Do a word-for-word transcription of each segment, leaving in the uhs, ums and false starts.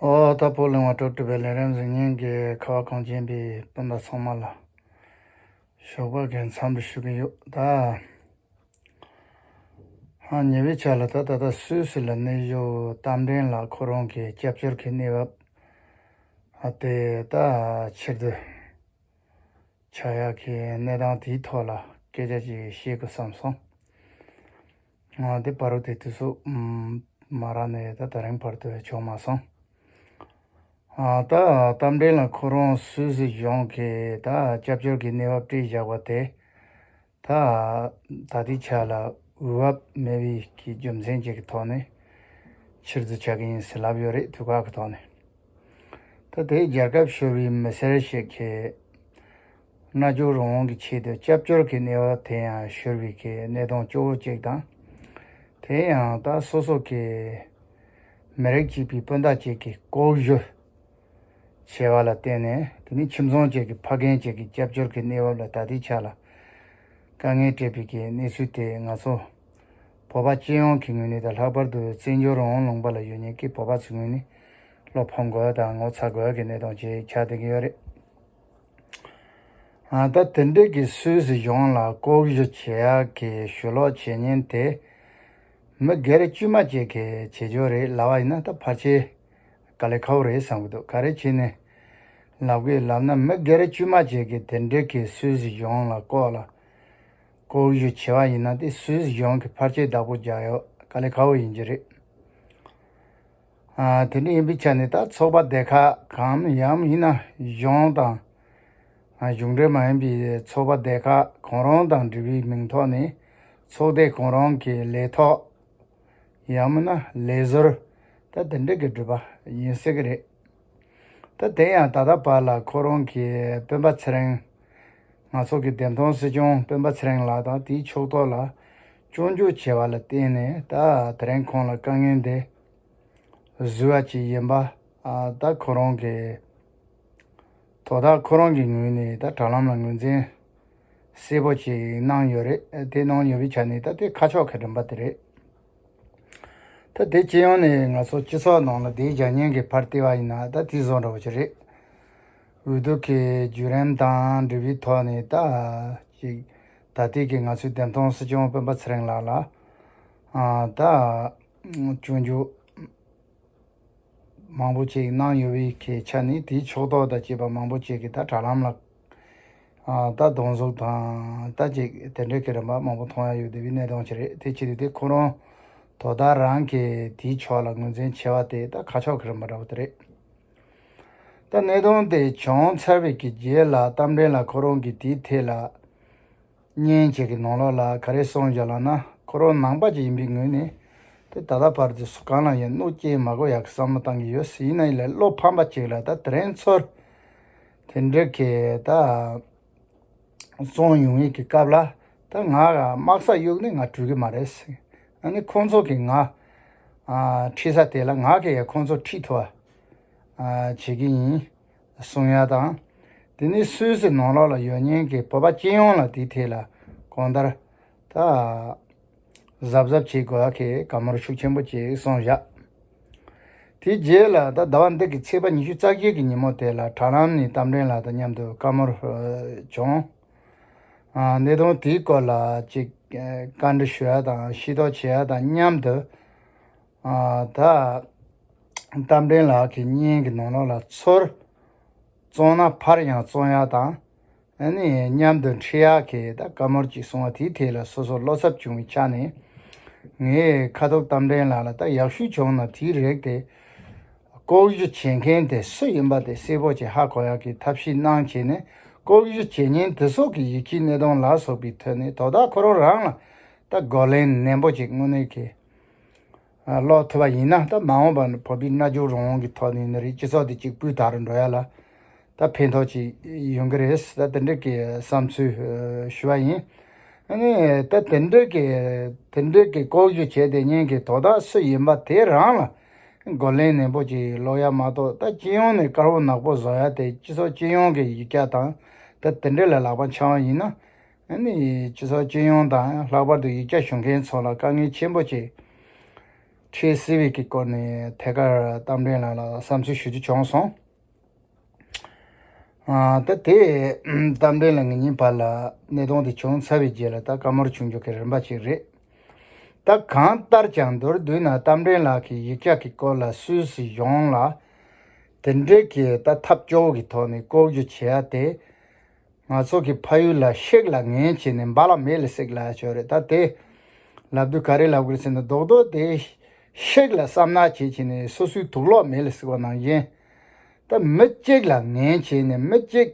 ཨོ་ད་བོད་གླིང་བ་སྤྲོ་སྤྲོ་བའི་ལས་རིམ་གཟིགས་མཁན་གྱི་ཁ་བ་གངས་ཅན་པའི་སྤུན་ཟླ་ཚང་མ་ལ་ཞོགས་པ་གི་འཚམས་འདྲི་ཞུ་གི་ཡོད་ད། ཨ་ཉེ་བའི་ཆར་ལ་ད་ད་ལྟ་སུད་སི་ལ་གནས་བཞུགས་རྟ་མགྲིན་ལགས་ཁོ་རང་གི་སྐྱབས་བཅོལ་གྱི་གནས་བབ་ཨ་དེ་ད་ཕྱིར་བསྡུ་བྱ་ཡག་གི་གནས་སྟངས་དེའི་ཐོག་ལ་སྐད་ཆ་ཅིག་བཤད་དགོས་བསམ་སོང་། ང་དེ་བར་དུ་དུས་ཚོད་མ་རག་ནས་ད་དེ་རིང་བར་དུ་བྱུང་མ་སོང་། ཨ་ད་རྟ་མགྲིན་ལགས་ཁོ་རང་སུད་སི་གཞུང་གིས་ད་སྐྱབས་བཅོལ་གྱི་གནས་བབ་སྤྲད་བཞག་པ་དེ་ད་ད་ལྟའི་ཆ་ལ་འོས་བབ་མེད་པའི་གི་རྒྱུ་མཚན་ཅིག་གི་ཐོག་ནས་ཕྱིར་བསྡུ་བྱ་གི་ཡིན་ཟེར་ལབ་ཡོད་རེད། དུས་བཀག་གི་ཐོག་ནས། ད་དེ་རྒྱལ་ཁབ་ཤོར་བའི་མི་སེར་ཞིག་གིས་རྣལ་འབྱོར་རང་དབང་གི་ཆེད་དུ་སྐྱབས་བཅོལ་གྱི་གནས་བབ་དེ་ཡང་ཤོར་བའི་གི་གནས་སྟངས་སྐྱོ་བོ་ཅིག་དང་། དེ་ཡང་ད་སོ་སོ་གི་མི་རིགས་གཅིག་པའི་སྤུན་ཟླ་གཅིག་གི་ལྐོག་ཞུ་བྱས་པ་ལ་བརྟེན་ནས། དེ་ནི་ཁྱིམ་ཚང་གཅིག་གི་ཕ་རྒན་གཅིག་གི་སྐྱབས་བཅོལ་གྱི་གནས་བབ་ལ་ད་ལྟའི་ཆ་ལ་དཀའ་ངལ་འཕྲད་པའི་གི་གནས་ཚུལ་དེ་ང་ཚོ་བོད་པ་སྤྱི་ཡོངས་ཀྱི་ངོས་ནས་དང་། ལྷག་པར་དུ་བཙན་བྱོལ་རང་དབང་ལུང་པ་ལ་ཡོད་མཁན་གྱི་བོད་པ་ཚོའི་ངོས་ནས་བློ་ཕམ་དགོས་དང་ངོ་ཚ་དགོས་ཀྱི་གནས་སྟངས་ཅིག་ཆགས་བསྡད་ཀྱི་ཡོད་རེད། ཨ་ད་དེ་འདྲའི་གི་སུད་སི་གཞུང་ལ་ལྐོག་ཞུ་བྱེད་ཡག་གི་ཞུ་ལོག་བྱེད་མཁན་དེ་མི་སྒེར་དཀྱུས་མ་ཅིག་གིས་བྱེད་རྒྱུ་རེད་ལབ་པ་ཡིན་ན། ད་ཕལ་ཆེར་དཀའ་ལས་ཁག་པོ་རེད་བསམ་གྱི་འདུག་ག་རེ་བྱས་ནས་ལབ་དགོས་ལབ་ན། མི་སྒེར་དཀྱུས་མ་ཅིག་གིས་དེ་འདྲའི་གི་སུད་སི་གཞུང་ལ་ལྐོག་ལ་ལྐོག་ཞུ་བྱེད་པ་ཡིན་ན། དེ་སུད་སི་གཞུང་གིས་ཕལ་ཆེར་བདག་པོ་རྒྱག་ཡག་དཀའ་ལས་ཁག་པོ་ཡིན་གྱི་རེད། ཨ་དེ་འདྲ་ཡིན་པའི་ཆ་ནས་ད་ཚོགས་པ་སྡེ་ཁག་གམ་ཡང་ཡིན་ན་གཞུང་དང་། ཨ་གཞུང་འབྲེལ་མ་ཡིན་པའི་ཚོགས་པ་སྡེ་ཁག་ཁོང་རང་དང་འབྲེལ་བའི་མིང་ཐོག་ནས་ཚོགས་སྡེ་ཁོང་རང་གི་ལས་ཐོག་ཡང་མིན་ན་ལས་ཟུར་ད་དེ་འདྲ་གི་སྒྲུབ་པ་ཡིན་སྲིད་ཀྱི་རེད། ད་དེ་ཡང་ད་ལྟ་བར་ལ་ཁོ་རང་གི་སྤེན་པ་ཚེ་རིང་། ང་ཚོ་གི་འདེམས་ཐོན་སྲིད་སྐྱོང་སྤེན་པ་ཚེ་རིང་ལགས་དང་དེའི་ཕྱོགས་གཏོགས་ལ་སྐྱོན་བརྗོད་བྱས་པ་ལ་བརྟེན་ནས། ད་དེ་རིང་ཁོང་ལ་དཀའ་ངལ་འདི་བཟོས་པ་ཅིག་ཡིན་པ། ཨ་ད་ཁོ་རང་གི་དོ་བདག་ཁོ་རང་གི་ངོས་ནས་ད་དྲ་ལམ་ལ་ངོས་འཛིན་གསལ་པོ་ཅིག་གནང་ཡོད་རེད། དེ་གནང་ཡོད་པའི་ཆ་ནས་ད་དེ་ཁ་ཕྱོགས་ཀྱི་རིམ་པ་དེ་རེད། ད་དེ་སྤྱི་ཡོངས་ནས་ང་ཚོ་སྤྱི་ཚོགས་ནང་ལ་དེའི་རྒྱ་སྙན་གྱི་ཕར་བལྟས་པ་ཡིན་ན་ད་དེ་བཟོ་འདྲ་བོ་ཅིག་རེད། འོས་བསྡུ་གི་བརྒྱུད་རིམ་དང་འབྲེལ་བའི་ཐོག་ནས་ད་ཅིག་ད་ལྟའི་གི་ང་ཚོའི་འདེམས་ཐོན་སྲིད་སྐྱོང་སྤེན་པ་ཚེ་རིང་ལགས་ལ་ཨ་ད་སྐྱོན་བརྗོད་མང་པོ་ཅིག་གནང་ཡོད་པའི་གི་ཆ་ནས། དེའི་ཕྱོགས་གཏོགས་དང་བཅས་པ་མང་པོ་ཅིག་གིས་ད་དྲ་ལམ་ལ་ཨ་ད་རྡུང་ཟུག་དང་ད་ཅིག་དེ་འདྲའི་གི་རིམ་པ་མང་པོ་མཐོང་ཡ་ཡོད་བསྡད་པའི་གནས་སྟངས་ཅིག་རེད། དེ་བྱེད་དུས་དེ་ཁོ་རང་དོ་བདག་རང་གིས་དེའི་ཕྱོགས་ལ་ངོས་འཛིན་བྱས་པ་དེ་ད་ཁ་ཕྱོགས་ཀྱི་རིམ་པ་འདྲ་བོ་དེ་རེད། ད་གནད་དོན་དེ་བྱུང་ཚར་བའི་གི་རྗེས་ལ་རྟ་མགྲིན་ལགས་ཁོ་རང་གིས་དེའི་ཐད་ལ་བརྙན་ཅིག་གི་ནང་ལོགས་ལ་ག་རེ་གསུངས་བཞག་ལབ་ན། ཁོ་རང་ནང་པ་ཅིག་ཡིན་པའི་ངོས་ནས་དེ་ད་ལྟ་བར་དུ་སུ་གང་ལ་ཡང་གནོད་སྐྱེལ་མ་དགོས་ཡག་གི་བསམ་བློ་བཏང་གི་ཡོད། ཡིན་ན་ཡིན་ལ་བློ་ཕམ་པ་ཅིག་ལ་ད་དེ་རིང་ཚོར་དེ་འདྲ་གི་ད་བཙོང་ཡོང་ཡིན་གྱི་སྐབས་ལ་ད་ང་དམག་ས་གཡུག་ནས་ང་བྲོས་ཀྱི་མ་རེད། ཨ་ནི་ཁོང་ཚོ་གིས་ང་ཨ་ཁྲིད་ས་དེ་ལ་ང་གིས་ཡང་ཁོང་ཚོ་ཁྲིད་ཐུབ་པ་ཨ་བྱེད་ཀྱི་ཡིན་གསུང་ཡ་དང་། དེ་ནས་སུད་སི་ནང་ལོགས་ལ་ཡོད་མཁན་གྱི་བོད་པ་སྤྱི་ཡོངས་ལ་དེའི་ཐད་ལ་གང་ལྟར་ད་གཟབ་གཟབ་བྱེད་དགོས་ཡ་གི་བཀའ་མོལ་ཤུགས་ཆེན་པོ་ཅིག་གསུངས་བཞག་དེའི་རྗེས་ལ་ད་ཟླ་བ་འདི་གི་ཚེས་པ་ཉི་ཤུ་རྩ་བརྒྱད་ཀྱི་ཉིན་མོ་དེ་ལ་དྲ་ལམ་ནས་རྟ་མགྲིན་ལགས་དང་མཉམ་དུ་བཀའ་མོལ་བྱུང་། ཨ་གནད་དོན་དེའི་སྐོར་ལ་ཅིག་ཨ་བཀའ་འདྲི་ཞུ་ཡ་དང་ཤེས་རྟོགས་བྱེད་ཡ་དང་མཉམ་དུ། ཨ་ད་རྟ་མགྲིན་ལགས་ཀྱི་བརྙན་གྱི་ནང་ལོགས་ལ་ཚུར་བཙོང་ན་ཕར་ཡང་བཙོང་ཡ་དང་། ཨ་ནི་མཉམ་དུ་འཁྲིད་ཡག་གི་ད་བཀའ་མོལ་ཅིག་གསུངས་པ་དེའི་ཐད་ལ་སོ་སོར་བློ་འཚབ་བྱུང་བའི་ཆ་ནས། ངས་ཁ་ཐུག་རྟ་མགྲིན་ལགས་ལ་ད་ཡག་ཤོས་བྱུང་ན་དེའི་རིགས་དེ་ལྐོག་ཞུ་བྱེད་མཁན་དེ་སུ་ཡིན་པ་དེ་གསལ་པོ་ཅིག་ཧ་གོ་ཡག་གི་ཐབས་ཤེས་གནང་བྱས་ནས། ལྐོག་ཞུ་བྱེད་མཁན་དེ་ཚོ་གི་ཡིད་ཆེས་གནས་སྟངས་ལ་སོགས་པའི་ཐད་ནས་དོ་བདག་ཁོ་རང་རང་ལ་ད་རྒོལ་ལན་ནན་པོ་ཅིག་དངོས་གནས་ཀྱི་ཨ་སློག་ཐུབ་པ་ཡིན་ན། ད་མ་འོངས་པར་བོད་པའི་རྣལ་འབྱོར་རང་དབང་གི་ཐོག་ནས་ནི་རེད། སྤྱི་ཚོགས་འདི་གཅིག་སྤུས་དག་རུ་འགྲོ་ཡ་ལ་ད་ཕན་ཐོགས་ཅིག་ཡོང་གི་རེད། ད་དེ་འདྲ་གི་བསམ་ཚུལ་ཨ་ཞུ་བ་ཡིན། ཨ་ནི་ད་དེ་འདྲ་གི་དེ་འདྲ་གི་ལྐོག་ཞུ་བྱས་ཏེ་ཉན་གི་དོ་བདག་སུ་ཡིན་པ་དེ་རང་ལ་རྒོལ་ལན་ནན་པོ་ཅིག་སློག་ཡ་མ་གཏོགས། ད་སྤྱི་ཡོངས་ནས་དཀར་པོ་ནག་པོ་བཟོ་ཡ་དེ་སྤྱི་ཚོགས་སྤྱི་ཡོངས་ཀྱི་ཡིག་ཆ་དང་ད་དེ་འདྲ་ལ་ལག་པ་འཆང་བ་ཡིན་ན། ཨ་ནི་སྤྱི་ཚོགས་སྤྱི་ཡོངས་དང་ལྷག་པར་དུ་ཡིག་ཆ་ཞུ་མཁན་ཚོ་ལ་དཀའ་ངལ་ཆེན་པོ་ཅིག་ ཁྲིད་སྲིད་པའི་གི་སྐོར་ནས་ཐད་ཀར་རྟ་མགྲིན་ལགས་ལ་བསམ་ཚུལ་ཞུ་རྒྱུ་བྱུང་སོང་། ཨ། ད་དེ་རྟ་མགྲིན་ལགས་ངེད་གཉིས་བར་ལ་གནད་དོན་དེ་བྱུང་ཚར་བའི་རྗེས་ལ་ད་བཀའ་མོལ་བྱུང་རྒྱུ་གི་རིམ་པ་ཅིག་རེད། ད་གང་ལྟར་ཀྱང་མདོར་བསྡུས་ན་རྟ་མགྲིན་ལགས་ཀྱི་ཡིག་ཆ་གི་སྐོར་ལ་སུད་སི་གཞུང་ལ་དེ་འདྲའི་གི་ད་ཐབས་སྐྱོ་བོ་གི་ཐོག་ནས་ལྐོག་ཞུ་བྱེད་ཡ་དེ། ང་ཚོ་གི་ཕ་ཡུལ་ལ་ཤིག་ལ་ངན་བྱས་ནས་འབའ་ལ་མེ་ལ་བསྲེགས་ལབ་ཡ་ཅིག་ཡོད་རེད། ད་དེ་ལབ་དུས་ག་རེ་ལབ་དགོས་རེད་ཟེར་ན། རྡོག་རྡོག་དེ་ཤིག་ལ་བསམ་ནག་བྱས་བྱས་ནས་སོ་སོའི་དུག་ལོག་མེ་ལ་བསྲེགས་པ་ནང་བཞིན། ད་མི་གཅིག་ལ་ངན་བྱས་ནས་མི་གཅིག་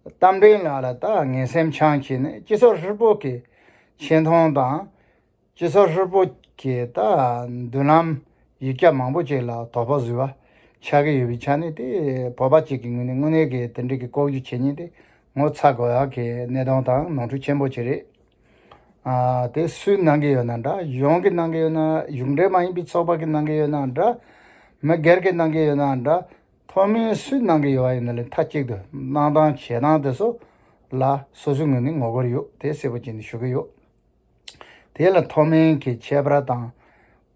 རྟ་མགྲིན་ལགས་ལ་ད་ངན་སེམས་འཆང་བྱས་ནས་སྤྱི་ཚོགས་ཧྲིལ་པོ་གི་ཆེ་མཐོང་དང་། སྤྱི་ཚོགས་ཧྲིལ་པོ་གི་ད་མདུན་ལམ་ཡིག་ཆ་མང་པོ་ཅིག་ལ་དོ་ཕོག་བཟོས་པ་ཆགས་ཀྱི་ཡོད་པའི་ཆ་ནས། དེ་བོད་པ་གཅིག་གི་ངོས་ནས་དངོས་གནས་ཀྱི་དེ་འདྲའི་གི་ལྐོག་ཞུ་བྱེད་མཁན་དེ་ངོ་ཚ་དགོས་ཡག་གི་གནད་དོན་དང་ནོར་འཁྲུལ་ཆེན་པོ་ཅིག་རེད། ཨ། དེ་སུས་གནང་གི་ཡོད་ན་འདྲ། གཞུང་གིས་གནང་གི་ཡོད་ན། གཞུང་འབྲེལ་མ་ཡིན་པའི་ཚོགས་པ་གིས་གནང་གི་ཡོད་ན་འདྲ། མི་སྒེར་གྱིས་གནང་གི་ཡོད་ན་འདྲ། མཐོ་དམན་སུས་གནང་གི་ཡོད་པ་ཡིན་ན་ལས་མཐའ་གཅིག་ཏུ་གནང་སྟངས་བྱེད་སྟངས་དེ་ཚོ་ལ་སོ་སོའི་ངོས་ནས་ངོ་རྒོལ་ཡོད། དེ་གསལ་པོ་བྱས་ནས་ཞུ་གི་ཡོད། དེ་ལ་མཐོ་དམན་གྱི་ཁྱད་པར་དང་།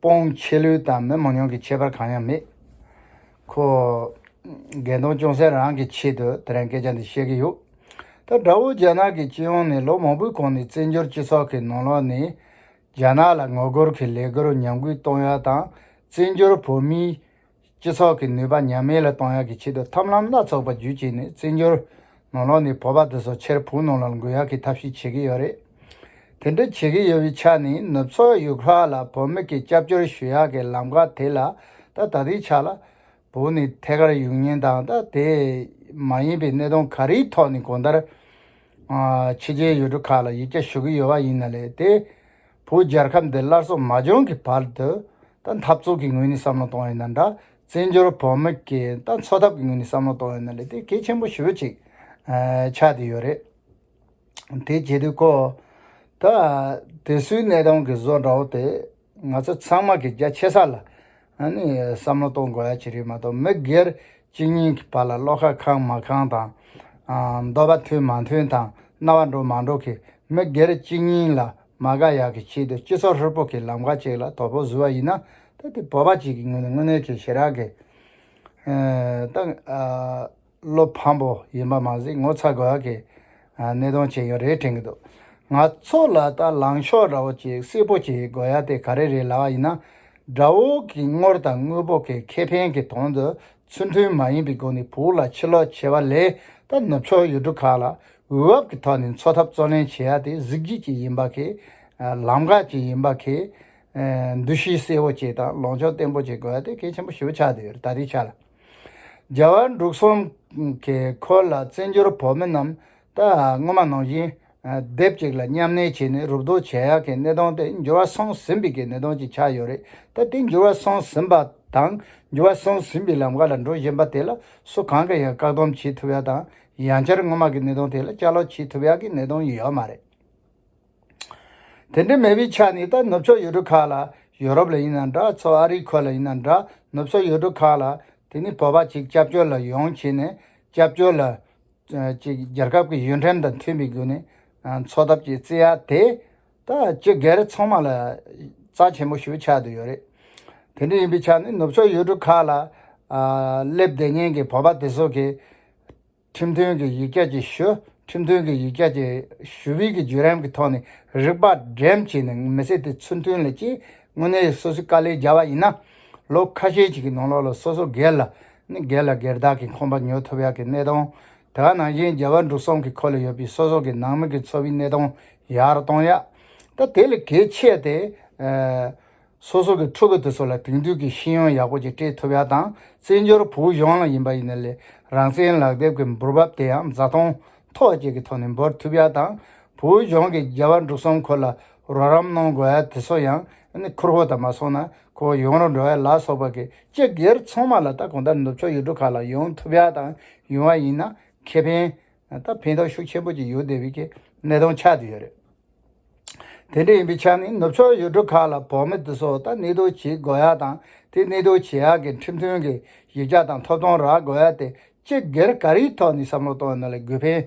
དཔུང་ཆེ་ལོས་དང་མི་མང་ཉུང་གི་ཁྱད་པར་གང་ཡང་མེད། ཁོ་འགལ་གཏོང་ཅུང་ཟད་རང་གི་ཆེད་དུ་དེ་རིང་སྐད་ཆ་འདི་བཤད་ཀྱི་ཡོད། ད་དགྲ་བོ་རྒྱ་ནག་གི་སྤྱི་ཡོངས་ནས་ལོ་མང་པོའི་གོང་ནས་བཙན་བྱོལ་སྤྱི་ཚོགས་ཀྱི་ནང་ལོགས་ནས་རྒྱ་ནག་ལ་ངོ་རྒོལ་གྱི་ལས་འགུལ་ཉམས་རྒུད་གཏོང་ཡ་དང་། བཙན་བྱོལ་བོད་མིའི་སྤྱི་ཚོགས་ཀྱི་ནུས་པ་ཉམས་དམས་ལ་གཏོང་ཡག་གི་ཆེད་དུ་ཐབས་ལམ་སྣ་ཚོགས་པ་བརྒྱུད་བྱས་ནས་བཙན་བྱོལ་ནང་ལོགས་ནས་བོད་པ་དེ་ཚོ་ཕྱིར་བོད་ནང་ལ་འགོད་ཡག་གི་ཐབས་ཤེས་བྱེད་ཀྱི་ཡོད་རེད། དེ་འདྲ་བྱེད་ཀྱི་ཡོད་པའི་ཆ་ནས་ནུབ་ཕྱོགས་ཡུལ་ཁག་ལ་བོད་མི་གི་སྐྱབས་བཅོལ་ཞུ་ཡག་གི་ལམ་ཁ་དེ་ལ་ད་ད་ལྟའི་ཆ་ལ་བོད་ནས་ཐད་ཀར་ཡོང་མཁན་དང་། ད་དེ་མ་ཡིན་པའི་གནད་དོན་ག་རེའི་ཐོག་ནས་གང་ལྟར་ཕྱི་རྒྱལ་ཡུལ་གྲུ་ཁག་ལ་ཡིག་ཆ་ཞུ་གི་ཡོད་པ་ཡིན་ན་ལས། དེ་བོད་རྒྱལ་ཁབ་འདི་སླར་གསོ་མ་བྱུང་གི་བར་དུ། ད་འཐབ་རྩོད་ཀྱི་ངོས་ནས་བསམ་བློ་གཏོང་ཡིན་ན་འདྲ། བཙན་བྱོལ་བོད་མི་གི་ད་འཚོ་ཐབས་ཀྱི་ངོས་ནས་བསམ་བློ་གཏོང་ཡིན་ན་ལས། དེ་གལ་ཆེན་པོ་ཞེ་པོ་ཅིག་ཨ་ཆགས་བསྡད་ཡོད་རེད། དེ་བྱེད་དུས་ཁོ་ད་དེ་ཚོའི་གནད་དོན་གྱི་བཟོ་འདྲ་བོ་དེ་ང་ཚོ་ཚང་མ་གི་རྒྱ་ཆེ་ས་ལ་ཨ་ནི་བསམ་བློ་གཏོང་དགོས་ཡ་ཅིག་རེད་མ་གཏོགས། མི་སྒེར་གཅིག་གཉིས་ཀྱི་བར་ལ་བློ་ཁ་ཁེངས་མ་ཁེངས་དང་། ཨ། འདོད་པ་མཐུན་མ་མཐུན་དང་། རྣ་བ་འགྲོ་མ་འགྲོ་གི་མི་སྒེར་གཅིག་གཉིས་ལ་མ་དགའ་ཡག་གི་ཆེད་དུ་སྤྱི་ཚོགས་ཧྲིལ་པོ་གི་ལམ་ཁ་ཅིག་ལ་དོ་ཕོག་བཟོས་པ་ཡིན་ན། ད་དེ་བོད་པ་ཅིག་གི་ངོས་ནས་དངོས་གནས་ཀྱི་ཞེ་དྲག་གི་ཨ་ད་ཨ་བློ་ཕམ་པོ་ཡིན་པ་མ་ཟད་ངོ་ཚ་དགོས་ཡག་གི་ཨ་གནད་དོན་ཅིག་ཡང་རེད་དྲན་གྱི་འདུག། ང་ཚོ་ལ་ད་ལངས་ཕྱོགས་འདྲ་བོ་ཅིག་གསལ་པོ་ཅིག་དགོས་ཡག་དེ་ག་རེ་རེད་ལབ་པ་ཡིན་ན། དགྲ་བོ་གི་དངུལ་དང་དངོས་པོ་གི་ཁེ་ཕན་གྱི་དོན་དུ་ཚུལ་མཐུན་མ་ཡིན་པའི་སྒོ་ནས་བོད་ལ་ཕྱིར་ལོག་བྱས་པ་ལས། ད་ནུབ་ཕྱོགས་ཡུལ་གྲུ་ཁག་ལ་འོས་བབ་ཀྱི་ཐོག་ནས་འཚོ་ཐབས་བརྩོན་ལེན་བྱེད་ཡ་དེ་གཟི་བརྗིད་ཅིག་ཡིན་པ་གི་ལམ་ཁ་ཅིག་ཡིན་པ་གི་འདུ་ཤེས་གསལ་པོ་ཅིག་དང་ལངས་ཕྱོགས་བརྟན་པོ་ཅིག་དགོས་ཡ་དེ་གལ་ཆེན་པོ་ཞེ་པོ་ཆགས་བསྡད་ཡོད་རེད། ད་ལྟའི་ཆ་ལ། རྒྱལ་བ་འབྲུག་གསུམ་གྱི་འཁོར་ལ་བཙན་བྱོལ་བོད་མི་རྣམས་ད་སྔོན་མ་ནང་བཞིན་སྡེབ་གཅིག་ལ་མཉམ་གནས་བྱས་ནས་རུབ་རྡོག་བྱེད་ཡག་གི་གནད་དོན་དེ་འགྱུར་བ་སོང་ཟིན་པའི་གི་གནད་དོན་ཅིག་ཆགས་ཡོད་རེད། ད་དེ་འགྱུར་བ་སོང་ཟིན་པ་དང་འགྱུར་བ་སོང་ཟིན་པའི་ལམ་ཁ་ལ་འགྲོ་བཞིན་པ་དེ་ལ་སུ་གང་གིས་ཡང་བཀག་སྡོམ་བྱེད་ཐུབ་ཡ་དང་། ཡང་བསྐྱར་སྔོན་མ་གི་གནད་དོན་དེ་ལ་བསྐྱར་ལོག་བྱེད་ཐུབ་ཡ་གི་གནད་དོན་ཡོད་མ་རེད། དེ་འདྲ་མེད་པའི་ཆ་ནས་ད་ནུབ་ཕྱོགས་ཡུལ་གྲུ་ཁག་ལ་ཡོ་རོབ་ལ་ཡིན་ན་འདྲ། ཚོ་ཨ་རིའི་ཁུལ་ལ་ཡིན་ན་འདྲ། ནུབ་ཕྱོགས་ཡུལ་གྲུ་ཁག་ལ་དེ་ནི་བོད་པ་ཅིག་སྐྱབས་བཅོལ་ལ་ཡོང་བྱས་ནས་སྐྱབས་བཅོལ་ལ་ཅིག་རྒྱལ་ཁབ་ཀྱི་ཡུལ་ཁྲིམས་དང་མཐུན་པའི་སྒོ་ནས་འཚོ་ཐབས་ཅིག་བརྩི་ཡ་དེ་ད་སྤྱི་སྒེར་ཚང་མ་ལ་རྩ་ཆེན་པོ་ཞེ་པོ་ཆགས་བསྡད་ཡོད་རེད། དེ་འདྲ་ཡིན་པའི་ཆ་ནས་ནུབ་ཕྱོགས་ཡུལ་གྲུ་ཁག་ལ་སླེབས་བསྡད་མཁན་གྱི་བོད་པ་དེ་ཚོ་གིས་ཁྲིམས་མཐུན་གྱི་ཡིག་ཆ་ཅིག་ཞུ། ཁྲིམས་མཐུན་གྱི་ཡིག་ཆ་ཅིག་ཞུ་བའི་གི་བརྒྱུད་རིམ་གྱི་ཐོག་ནས་རིག་པ་སྒྲིམ་བྱས་ནས་མི་ཚེ་དེ་ཚུལ་མཐུན་ལ་སྐྱེལ། དངོས་གནས་སོ་སོའི་དཀའ་ལས་བརྒྱབ་པ་ཡིན་ན། ལོ་ཁ་ཤས་ཅིག་གི་ནང་ལོགས་ལ་སོ་སོ་སྒེར་ལ་ནི་སྒེར་ལ་སྒེར་བདག་གི་ཁང་པ་ཉོ་ཐུབ་ཡག་གི་གནད་དོན། དེ་ག་ནང་བཞིན་རྒྱལ་བ་འབྲུག་གསུམ་གྱི་འཁོར་ལ་ཡོད་པའི་སོ་སོ་གི་ནང་མི་གི་འཚོ་བའི་གནད་དོན་ཡག་རུ་གཏོང་ཡག། ད་དེ་ལས་གལ་ཆེ་དེ། ཨ། སོ་སོ་གི་ཕྲུ་གུ་དེ་ཚོ་ལ་དེང་དུས་ཀྱི་ཤེས་ཡོན་ཡག་པོ་ཅིག་སྤྲད་ཐུབ་ཡ་དང་། བཙན་བྱོལ་བོད་གཞུང་ལ་ཡིན་པ་ཡིན་ན་ལས་རང་བཙན་ལག་དེབ་ཀྱི་འབུལ་འབབ་དེ་ཡང་འཛའ་ཐང་མཐོ་བ་ཅིག་གི་ཐོག་ནས་འབུལ་ཐུབ་ཡ་དང་། བོད་གཞུང་གི་རྒྱལ་བ་འབྲུག་གསུམ་འཁོར་ལ་རོགས་རམ་གནང་དགོས་ཡ་དེ་ཚོ་ཡང་ནི་ཁུར་པོ་དང་མ་སོང་ན་ཁོ་ཡོང་རུ་འགྲོ་ཡ་ལ་སོགས་པ་གི་སྤྱི་སྒེར་ཚང་མ་ལ་ད་གང་ལྟར་ནུབ་ཕྱོགས་ཡུལ་གྲུ་ཁག་ལ་ཡོང་ཐུབ་ཡ་དང་ཡོང་བ་ཡིན་ན་ཁེ་ཕན་ད་ཕན་ཐོགས་ཤུགས་ཆེན་པོ་ཅིག་ཡོང་བསྡད་པའི་གི་གནད་དོན་ཆགས་བསྡད་ཡོད་རེད། དེ་འདྲ་ཡིན་པའི་ཆ་ནས་ནུབ་ཕྱོགས་ཡུལ་གྲུ་ཁག་ལ་བོད་མི་འདི་ཚོ་ད་གནས་སྡོད་བྱེད་དགོས་ཡ་དང་། དེ་གནས་སྡོད་བྱེད་ཡ་གི་ཁྲིམས་མཐུན་གྱི་ཡིག་ཆ་དང་ཐོབ་ཐང་རག་དགོས་ཡ་དེ་སྤྱི་སྒེར་ག་རེའི་ཐོག་ནས་བསམ་བློ་གཏོང་ཡ་ན་ལ་དགོས་ཕན་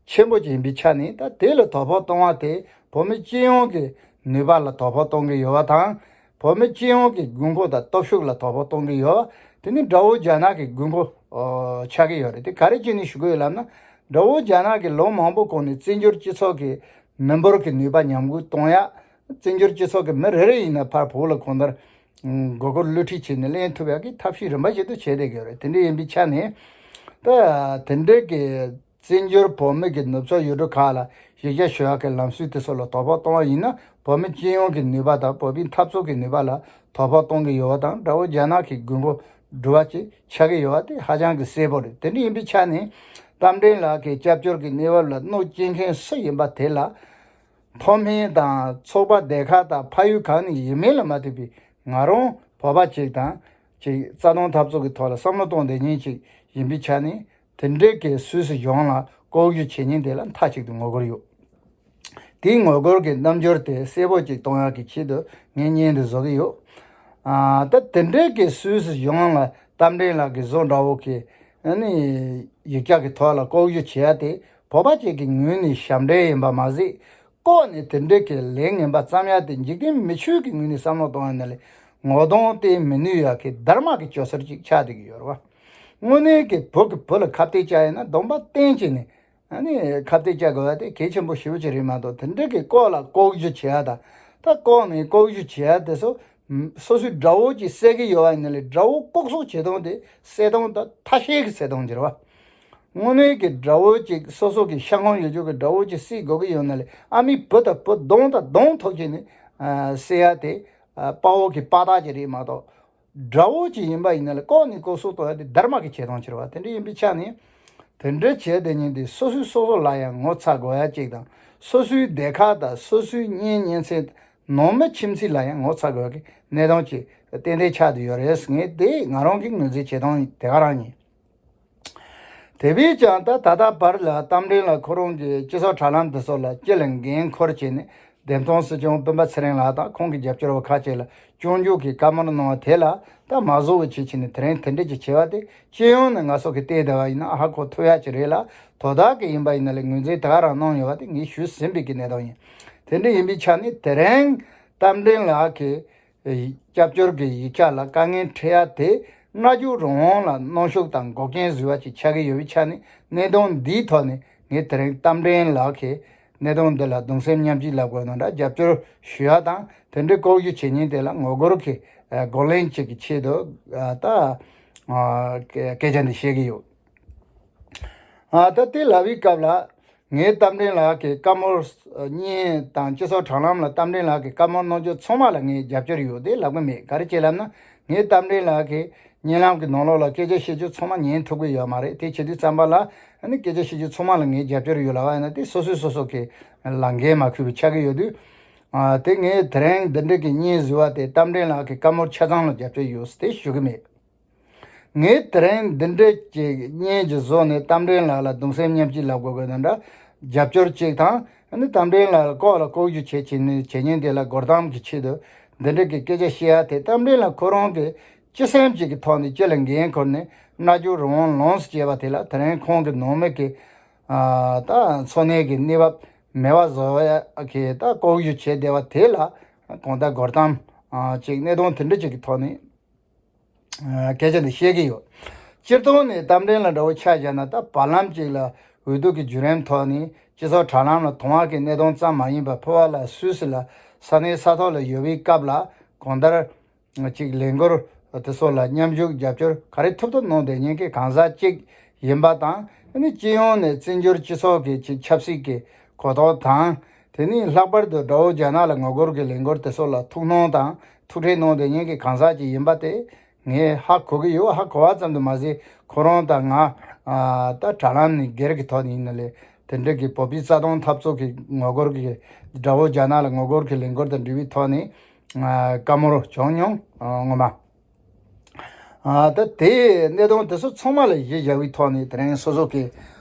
ཆེན་པོ་ཅིག་ཡིན་པའི་ཆ་ནས། ད་དེ་ལ་དོ་ཕོག་གཏོང་བ་དེ་བོད་མི་སྤྱི་ཡོངས་ཀྱི་ནུས་པ་ལ་དོ་ཕོག་གཏོང་གི་ཡོད་པ་དང་། བོད་མི་སྤྱི་ཡོངས་ཀྱི་དགོས་མཁོ་དང་སྟོབས་ཤུགས་ལ་དོ་ཕོག་གཏོང་གི་ཡོད། དེ་ནི་དགྲ་བོ་རྒྱ་ནག་གི་དགོས་མཁོ་ཨོ་ཆགས་ཀྱི་ཡོད་རེད། དེ་ག་རེ་བྱས་ནས་ཞུ་གི་ཡོད་ལབ་ན། དགྲ་བོ་རྒྱ་ནག་གིས་ལོ་མང་པོ་གོང་ནས་བཙན་བྱོལ་སྤྱི་ཚོགས་ཀྱི་མི་འབོར་གྱི་ནུས་པ་ཉམས་རྒུད་གཏོང་ཡ། བཙན་བྱོལ་སྤྱི་ཚོགས་ཀྱི་མི་རེ་རེ་ཡིན་ན་ཕར་བོད་ལ་གང་ལྟར་མགོ་སྐོར་བསླུ་ཁྲིད་བྱས་ནས་ལེན་ཐུབ་ཡག་གི་ཐབས་ཤེས་རིམ་པ་བཞིན་དུ་བྱས་བསྡད་ཀྱི་ཡོད་རེད། དེ་འདྲ་ཡིན་པའི་ཆ་ནས། ད་དེ་འདྲའི་གི་བཙན་བྱོལ་བོད་མི་གི་ནུབ་ཕྱོགས་ཡུལ་གྲུ་ཁག་ལ་གཞིས་ཆགས་ཞུ་ཡག་གི་ལམ་སྲོལ་དེ་ཚོ་ལ་དོ་ཕོག་གཏོང་བ་ཡིན་ན། བོད་མི་སྤྱི་ཡོངས་ཀྱི་ནུས་པ་དང་བོད་པའི་འཐབ་རྩོད་ཀྱི་ནུས་པ་ལ་དོ་ཕོག་གཏོང་གི་ཡོད་པ་དང་། དགྲ་བོ་རྒྱ་ནག་གི་དགོས་མཁོ་སྒྲུབ་པ་ཅིག་ཆགས་ཀྱི་ཡོད་པ་དེ་ཧ་ཅང་གི་གསལ་པོ་རེད། དེ་འདྲ་ཡིན་པའི་ཆ་ནས། རྟ་མགྲིན་ལགས་ཀྱི་སྐྱབས་བཅོལ་གྱི་གནས་བབ་ལ་གནོད་སྐྱེལ་མཁན་སུ་ཡིན་པ་དེ་ལ། མཐོ་དམན་དང་ཚོགས་པ་སྡེ་ཁག་དང་ཕ་ཡུལ་གང་ནས་ཡིན་མིན་ལ་མ་ལྟོས་པའི་ང་རང་བོད་པ་ཅིག་དང་། ཅིག་རྩ་དོན་འཐབ་རྩོད་ཀྱི་ཐོག་ལ་བསམ་བློ་གཏོང་བསྡད་མཁན་ཅིག་ཡིན་པའི་ཆ་ནས། དེ་འདྲའི་གི་སུད་སི་གཞུང་ལ་ལྐོག་ཞུ་བྱེད་མཁན་དེ་ལ་མཐའ་གཅིག་ཏུ་ངོ་རྒོལ་ཡོད། དེའི་ངོ་རྒོལ་གྱི་རྣམ་འགྱུར་དེ་གསལ་པོ་ཅིག་གཏོང་ཡག་གི་ཆེད་དུ་ངས་བརྙན་འདི་བཟོ་གི་ཡོད། ཨ། ད་དེ་འདྲའི་གི་སུད་སི་གཞུང་ལ་རྟ་མགྲིན་ལགས་ཀྱི་བཟོ་འདྲ་བོ་གི་ཨ་ནི་ཡིག་ཆ་གི་ཐོག་ལ་ལྐོག་ཞུ་བྱེད་ཡ་དེ་བོད་པ་ཅིག་གི་ངོས་ནས་ཞབས་འདྲེན་ཡིན་པ་མ་ཟད། ལྐོག་ནས་དེ་འདྲའི་གི་ལས་ངན་པ་བརྩམ་ཡ་དེ་འཇིག་རྟེན་མི་ཆོས་ཀྱི་ངོས་ནས་བསམ་བློ་གཏོང་ཡ་ནི་ལས་ངོ་གདོང་བསྟན་མི་ནུས་ཡ་གི་སྡར་མ་གི་སྤྱོད་ཚུལ་ཅིག་ཆགས་བསྡད་ཀྱི་ཡོད་རེད་བ། དངོས་གནས་ཀྱི་བོད་ཀྱི་བུ་ལ་ཁ་གཏད་བཅག་ཡ་ན་གདོང་པ་བསྟན་བྱས་ནས། ཨ་ནི་ཁ་གཏད་བཅག་དགོས་པ་དེ་གལ་ཆེན་པོ་ཞེ་པོ་ཅིག་རེད་མ་གཏོགས། དེ་འདྲའི་གི་ལྐོག་ལ་ལྐོག་ཞུ་བྱེད་ཡ་དང་། ད་ལྐོག་ནས་ལྐོག་ཞུ་བྱེད་ཡ་དེ་ཚོ། ཨ། སོ་སོའི་དགྲ་བོ་ཅིག་བསད་ཀྱི་ཡོད་པ་ཡིན་ན་ལས་དགྲ་བོ་ལྐོག་གསོད་བྱེད་སྟངས་དེ་བསད་སྟངས་དང་ཐ་ཤལ་གྱི་བསད་སྟངས་ཅིག་རེད་བ། དངོས་གནས་ཀྱི་དགྲ་བོ་ཅིག་སོ་སོ་གི་ཤ་ཁོང་ཡོད་རྒྱུ་གི་དགྲ་བོ་ཅིག་བསད་དགོས་ཀྱི་ཡོད་ན་ལས་ཨ་མའི་བུ་དང་བུ་གདོང་དང་གདོང་ཐུག་བྱས་ནས། ཨ། བསད་ཡ་དེ། ཨ། དཔའ་བོ་གི་དཔའ་རྟགས་ཅིག་རེད་མ་གཏོགས། དགྲ་བོ་ཅིག་ཡིན་པ་ཡིན་ན་ལས་ལྐོག་ནས་ལྐོག་གསོད་གཏོང་ཡ་དེ་སྡར་མ་གི་བྱེད་སྟངས་ཅིག་རེད་བ། དེ་འདྲ་ཡིན་པའི་ཆ་ནས། དེ་འདྲ་བྱས་བསྡད་མཁན་དེ་སོ་སོས་སོ་སོ་ལ་ཡང་ངོ་ཚ་དགོས་ཡ་གཅིག་དང་། སོ་སོའི་སྡེ་ཁག་དང་སོ་སོའི་གཉེན་ཉེ་ཚན་ནང་མི་ཁྱིམ་མཚེས་ལ་ཡང་ངོ་ཚ་དགོས་ཡ་གི་གནད་དོན་ཅིག་ཏན་ཏན་ཆགས་བསྡད་ཡོད་རེད། ངས་དེ་ང་རང་གི་ངོས་འཛིན་བྱེད་སྟངས་དེ་ག་རང་ཡིན། དེ་བས་ཀྱང་ད་ད་ལྟ་བར་ལ་རྟ་མགྲིན་ལགས་ཁོ་རང་གི་སྤྱི་ཚོགས་དྲ་ལམ་དེ་ཚོ་ལ་སྤྱི་ལ་འགན་འཁུར་བྱས་ནས། བདེན་མཐོང་སྲིད་སྐྱོང་སྤེན་པ་ཚེ་རིང་ལགས་དང་ཁོང་གི་རྒྱབ་སྐྱོར་བ་ཁག་ཅིག་ལ་སྐྱོན་བརྗོད་ཀྱི་བཀའ་མོལ་གནང་བ་དེ་ལ་ད་མ་བཟོ་བའི་ཆེད་བྱས་ནས། དེ་རིང་དེ་འདྲ་ཅིག་བྱས་པ་དེ་སྤྱི་ཡོངས་ནས་ང་ཚོ་གི་བལྟས་བསྡད་པ་ཡིན་ན་ཧ་གོ་ཐུབ་ཡ་ཅིག་རེད་ལ། དོ་བདག་གི་ཡིན་པ་ཡིན་ན་ལས་ངོས་འཛིན་དེ་ག་རང་གནང་ཡོད་པ་དེ་ངས་ཞུས་ཟིན་པའི་གི་གནད་དོན་ཡིན། དེ་འདྲ་ཡིན་པའི་ཆ་ནས་དེ་རིང་རྟ་མགྲིན་ལགས་ཀྱི་སྐྱབས་བཅོལ་གྱི་ཡིག་ཆ་ལ་དཀའ་ངལ་འཕྲད་ཡ་དེ་མནའ་བསྒྱུར་རང་དབང་ལ་གནོན་ཤུགས་དང་འགོག་རྐྱེན་བཟོས་པ་ཅིག་ཆགས་ཀྱི་ཡོད་པའི་ཆ་ནས། གནད་དོན་འདིའི་ཐོག་ནས་ངས་དེ་རིང་རྟ་མགྲིན་ལགས་ཀྱི་གནད་དོན་འདི་ལ་གདུང་སེམས་མཉམ་སྐྱེད་ལབ་དགོས་ན་འདྲ། རྒྱབ་སྐྱོར་ཞུ་ཡ་དང་། དེ་འདྲའི་ལྐོག་ཞུ་བྱེད་མཁན་དེ་ལ་ངོ་རྒོལ་གྱི་ཨ་རྒོལ་ལན་ཅིག་གི་ཆེད་དུ། ཨ། ད་ཨ་སྐད་སྐད་ཆ་འདི་བཤད་ཀྱི་ཡོད། ཨ། ད་དེ་ལབ་པའི་སྐབས་ལ། ངས་རྟ་མགྲིན་ལགས་ཀྱི་བཀའ་མོལ་གཉིས་དང་། སྤྱི་ཚོགས་དྲ་ལམ་ལ་རྟ་མགྲིན་ལགས་ཀྱི་བཀའ་མོལ་གནང་རྒྱུ་ཚང་མ་ལ་ངས་རྒྱབ་སྐྱོར་ཡོད་དེ་ལབ་གི་མེད། ག་རེ་བྱས་ལབ་ན། ངས་རྟ་མགྲིན་ལགས་ཀྱི་བརྙན་ལམ་གྱི་ནང་ལོགས་ལ་སྐད་ཆ་བཤད་རྒྱུ་ཚང་མ་ཉན་ཐུབ་ཀྱི་ཡོད་མ་རེད། དེ་བྱེད་དུས་ཙམ་པ་ལ་ཨ་ནི་སྐད་ཆ་བཤད་རྒྱུ་ཚང་མ་ལ་ངས་རྒྱབ་སྐྱོར་ཡོད་ལབ་པ་ཡིན་ན། དེ་སོ་སོས་སོ་སོ་གི་ལ་འགན་མ་འཁུར་བ་ཆགས་ཀྱི་ཡོད་དུས། ཨ། དེ་ངས་དེ་རིང་འདི་འདྲ་གི་བརྙན་བཟོས་པ་དེ་རྟ་མགྲིན་ལགས་ཀྱི་བཀའ་མོལ་ཆ་ཚང་ལ་རྒྱབ་སྐྱོར་ཡོད་ཟེར་དེ་ཞུ་གི་མེད། ངས་དེ་རིང་འདི་འདྲའི་ཅིག་བརྙན་ཅིག་བཟོས་ནས་རྟ་མགྲིན་ལགས་ལ་གདུང་སེམས་མཉམ་སྐྱེད་ལབ་དགོས་དགོས་ན་འདྲ། རྒྱབ་སྐྱོར་ཅིག་དང་། ཨ་ནི་རྟ་མགྲིན་ལགས་ལ་ལྐོག་ལ་ལྐོག་ཞུ་བྱེད་བྱེད་ནས་བྱེད་མཁན་དེ་ལ་སྒོར་གཏམ་གྱི་ཆེད་དུ་འདི་འདྲའི་གི་སྐད་ཆ་བཤད་ཡ་དེ། རྟ་མགྲིན་ལགས་ཁོ་རང་གི་སྤྱི་སེམས་ཅིག་གི་ཐོག་ནས་སྤྱི་ལ་འགན་འཁུར་ནས་མནའ་བསྒྱུར་རང་དབང་ལོངས་སུ་སྤྱད་པ་དེ་ལ། དེ་རིང་ཁོང་གི་ནང་མི་གི་ཨ་ད་འཚོ་གནས་ཀྱི་གནས་བབ་མེད་པ་བཟོ་ཡ་གི་ད་ལྐོག་ཞུ་བྱས་བསྡད་པ་དེ་ལ། གང་ལྟར་སྒོར་གཏམ་ཨ་ཅིག་གནད་དོན་དེ་འདྲ་ཅིག་གི་ཐོག་ནས། ཨ། སྐད་ཆ་འདི་བཤད་ཀྱི་ཡོད། སྤྱིར་བཏང་ནས་རྟ་མགྲིན་ལགས་འདྲ་བོ་ཆ་བཞག་ན། ད་བར་ལམ་ཅིག་ལ་འོས་བསྡུ་གི་བརྒྱུད་རིམ་ཐོག་ནས་སྤྱི་ཚོགས་དྲ་ལམ་ལ་དུང་བ་གི་གནད་དོན་ཙམ་མ་ཡིན་པར། ཕུ་བ་ལ་སུད་སི་ལ་ས་གནས་ས་ཐོག་ལ་ཡོད་པའི་སྐབས་ལ་གང་ལྟར་ཅིག་ལས་འགུལ་དེ་ཚོ་ལ་མཉམ་ཞུགས་རྒྱབ་སྐྱོར་ག་རེ་ཐུབ་ཐུབ་གནང་བསྡད་མཁན་གྱི་གང་ཟག་ཅིག་ཡིན་པ་དང་། ཨ་ནི་སྤྱི་ཡོངས་ནས་བཙན་བྱོལ་སྤྱི་ཚོགས་ཀྱི་ཅིག་ཆབ་སྲིད་ཀྱི་གོ་རྟོགས་དང་། དེ་ནས་ལྷག་པར་དུ་དགྲ་བོ་རྒྱ་ནག་ལ་ངོ་རྒོལ་གྱི་ལས་འགུལ་དེ་ཚོ་ལ་ཐུགས་སྣང་དང་ཐུགས་ཁྲལ་གནང་བསྡད་མཁན་གྱི་གང་ཟག་ཅིག་ཡིན་པ་དེ་ངས་ཧ་གོ་གི་ཡོད། ཧ་གོ་བ་ཙམ་དུ་མ་ཟད། ཁོ་རང་དང་ང་ཨ་ད་དྲ་ལམ་ནས་སྒེར་གྱི་ཐོག་ནས་ཡིན་ན་ལས། དེ་འདྲ་གི་བོད་པའི་རྩ་དོན་འཐབ་རྩོད་ཀྱི་ངོ་རྒོལ་གྱི། དགྲ་བོ་རྒྱ་ནག་ལ་ངོ་རྒོལ་གྱི་ལས་འགུལ་དང་འབྲེལ་བའི་ཐོག་ནས་ཨ་བཀའ་མོལ་བྱུང་མྱོང་། ཨ་ངོ་མ། ཨ་ད་དེ་གནད་དོན་དེ་ཚོ་ཚང་མ་ལ་གཞི་བཞག་པའི་ཐོག་ནས། དེ་རིང་སོ་སོ་གི་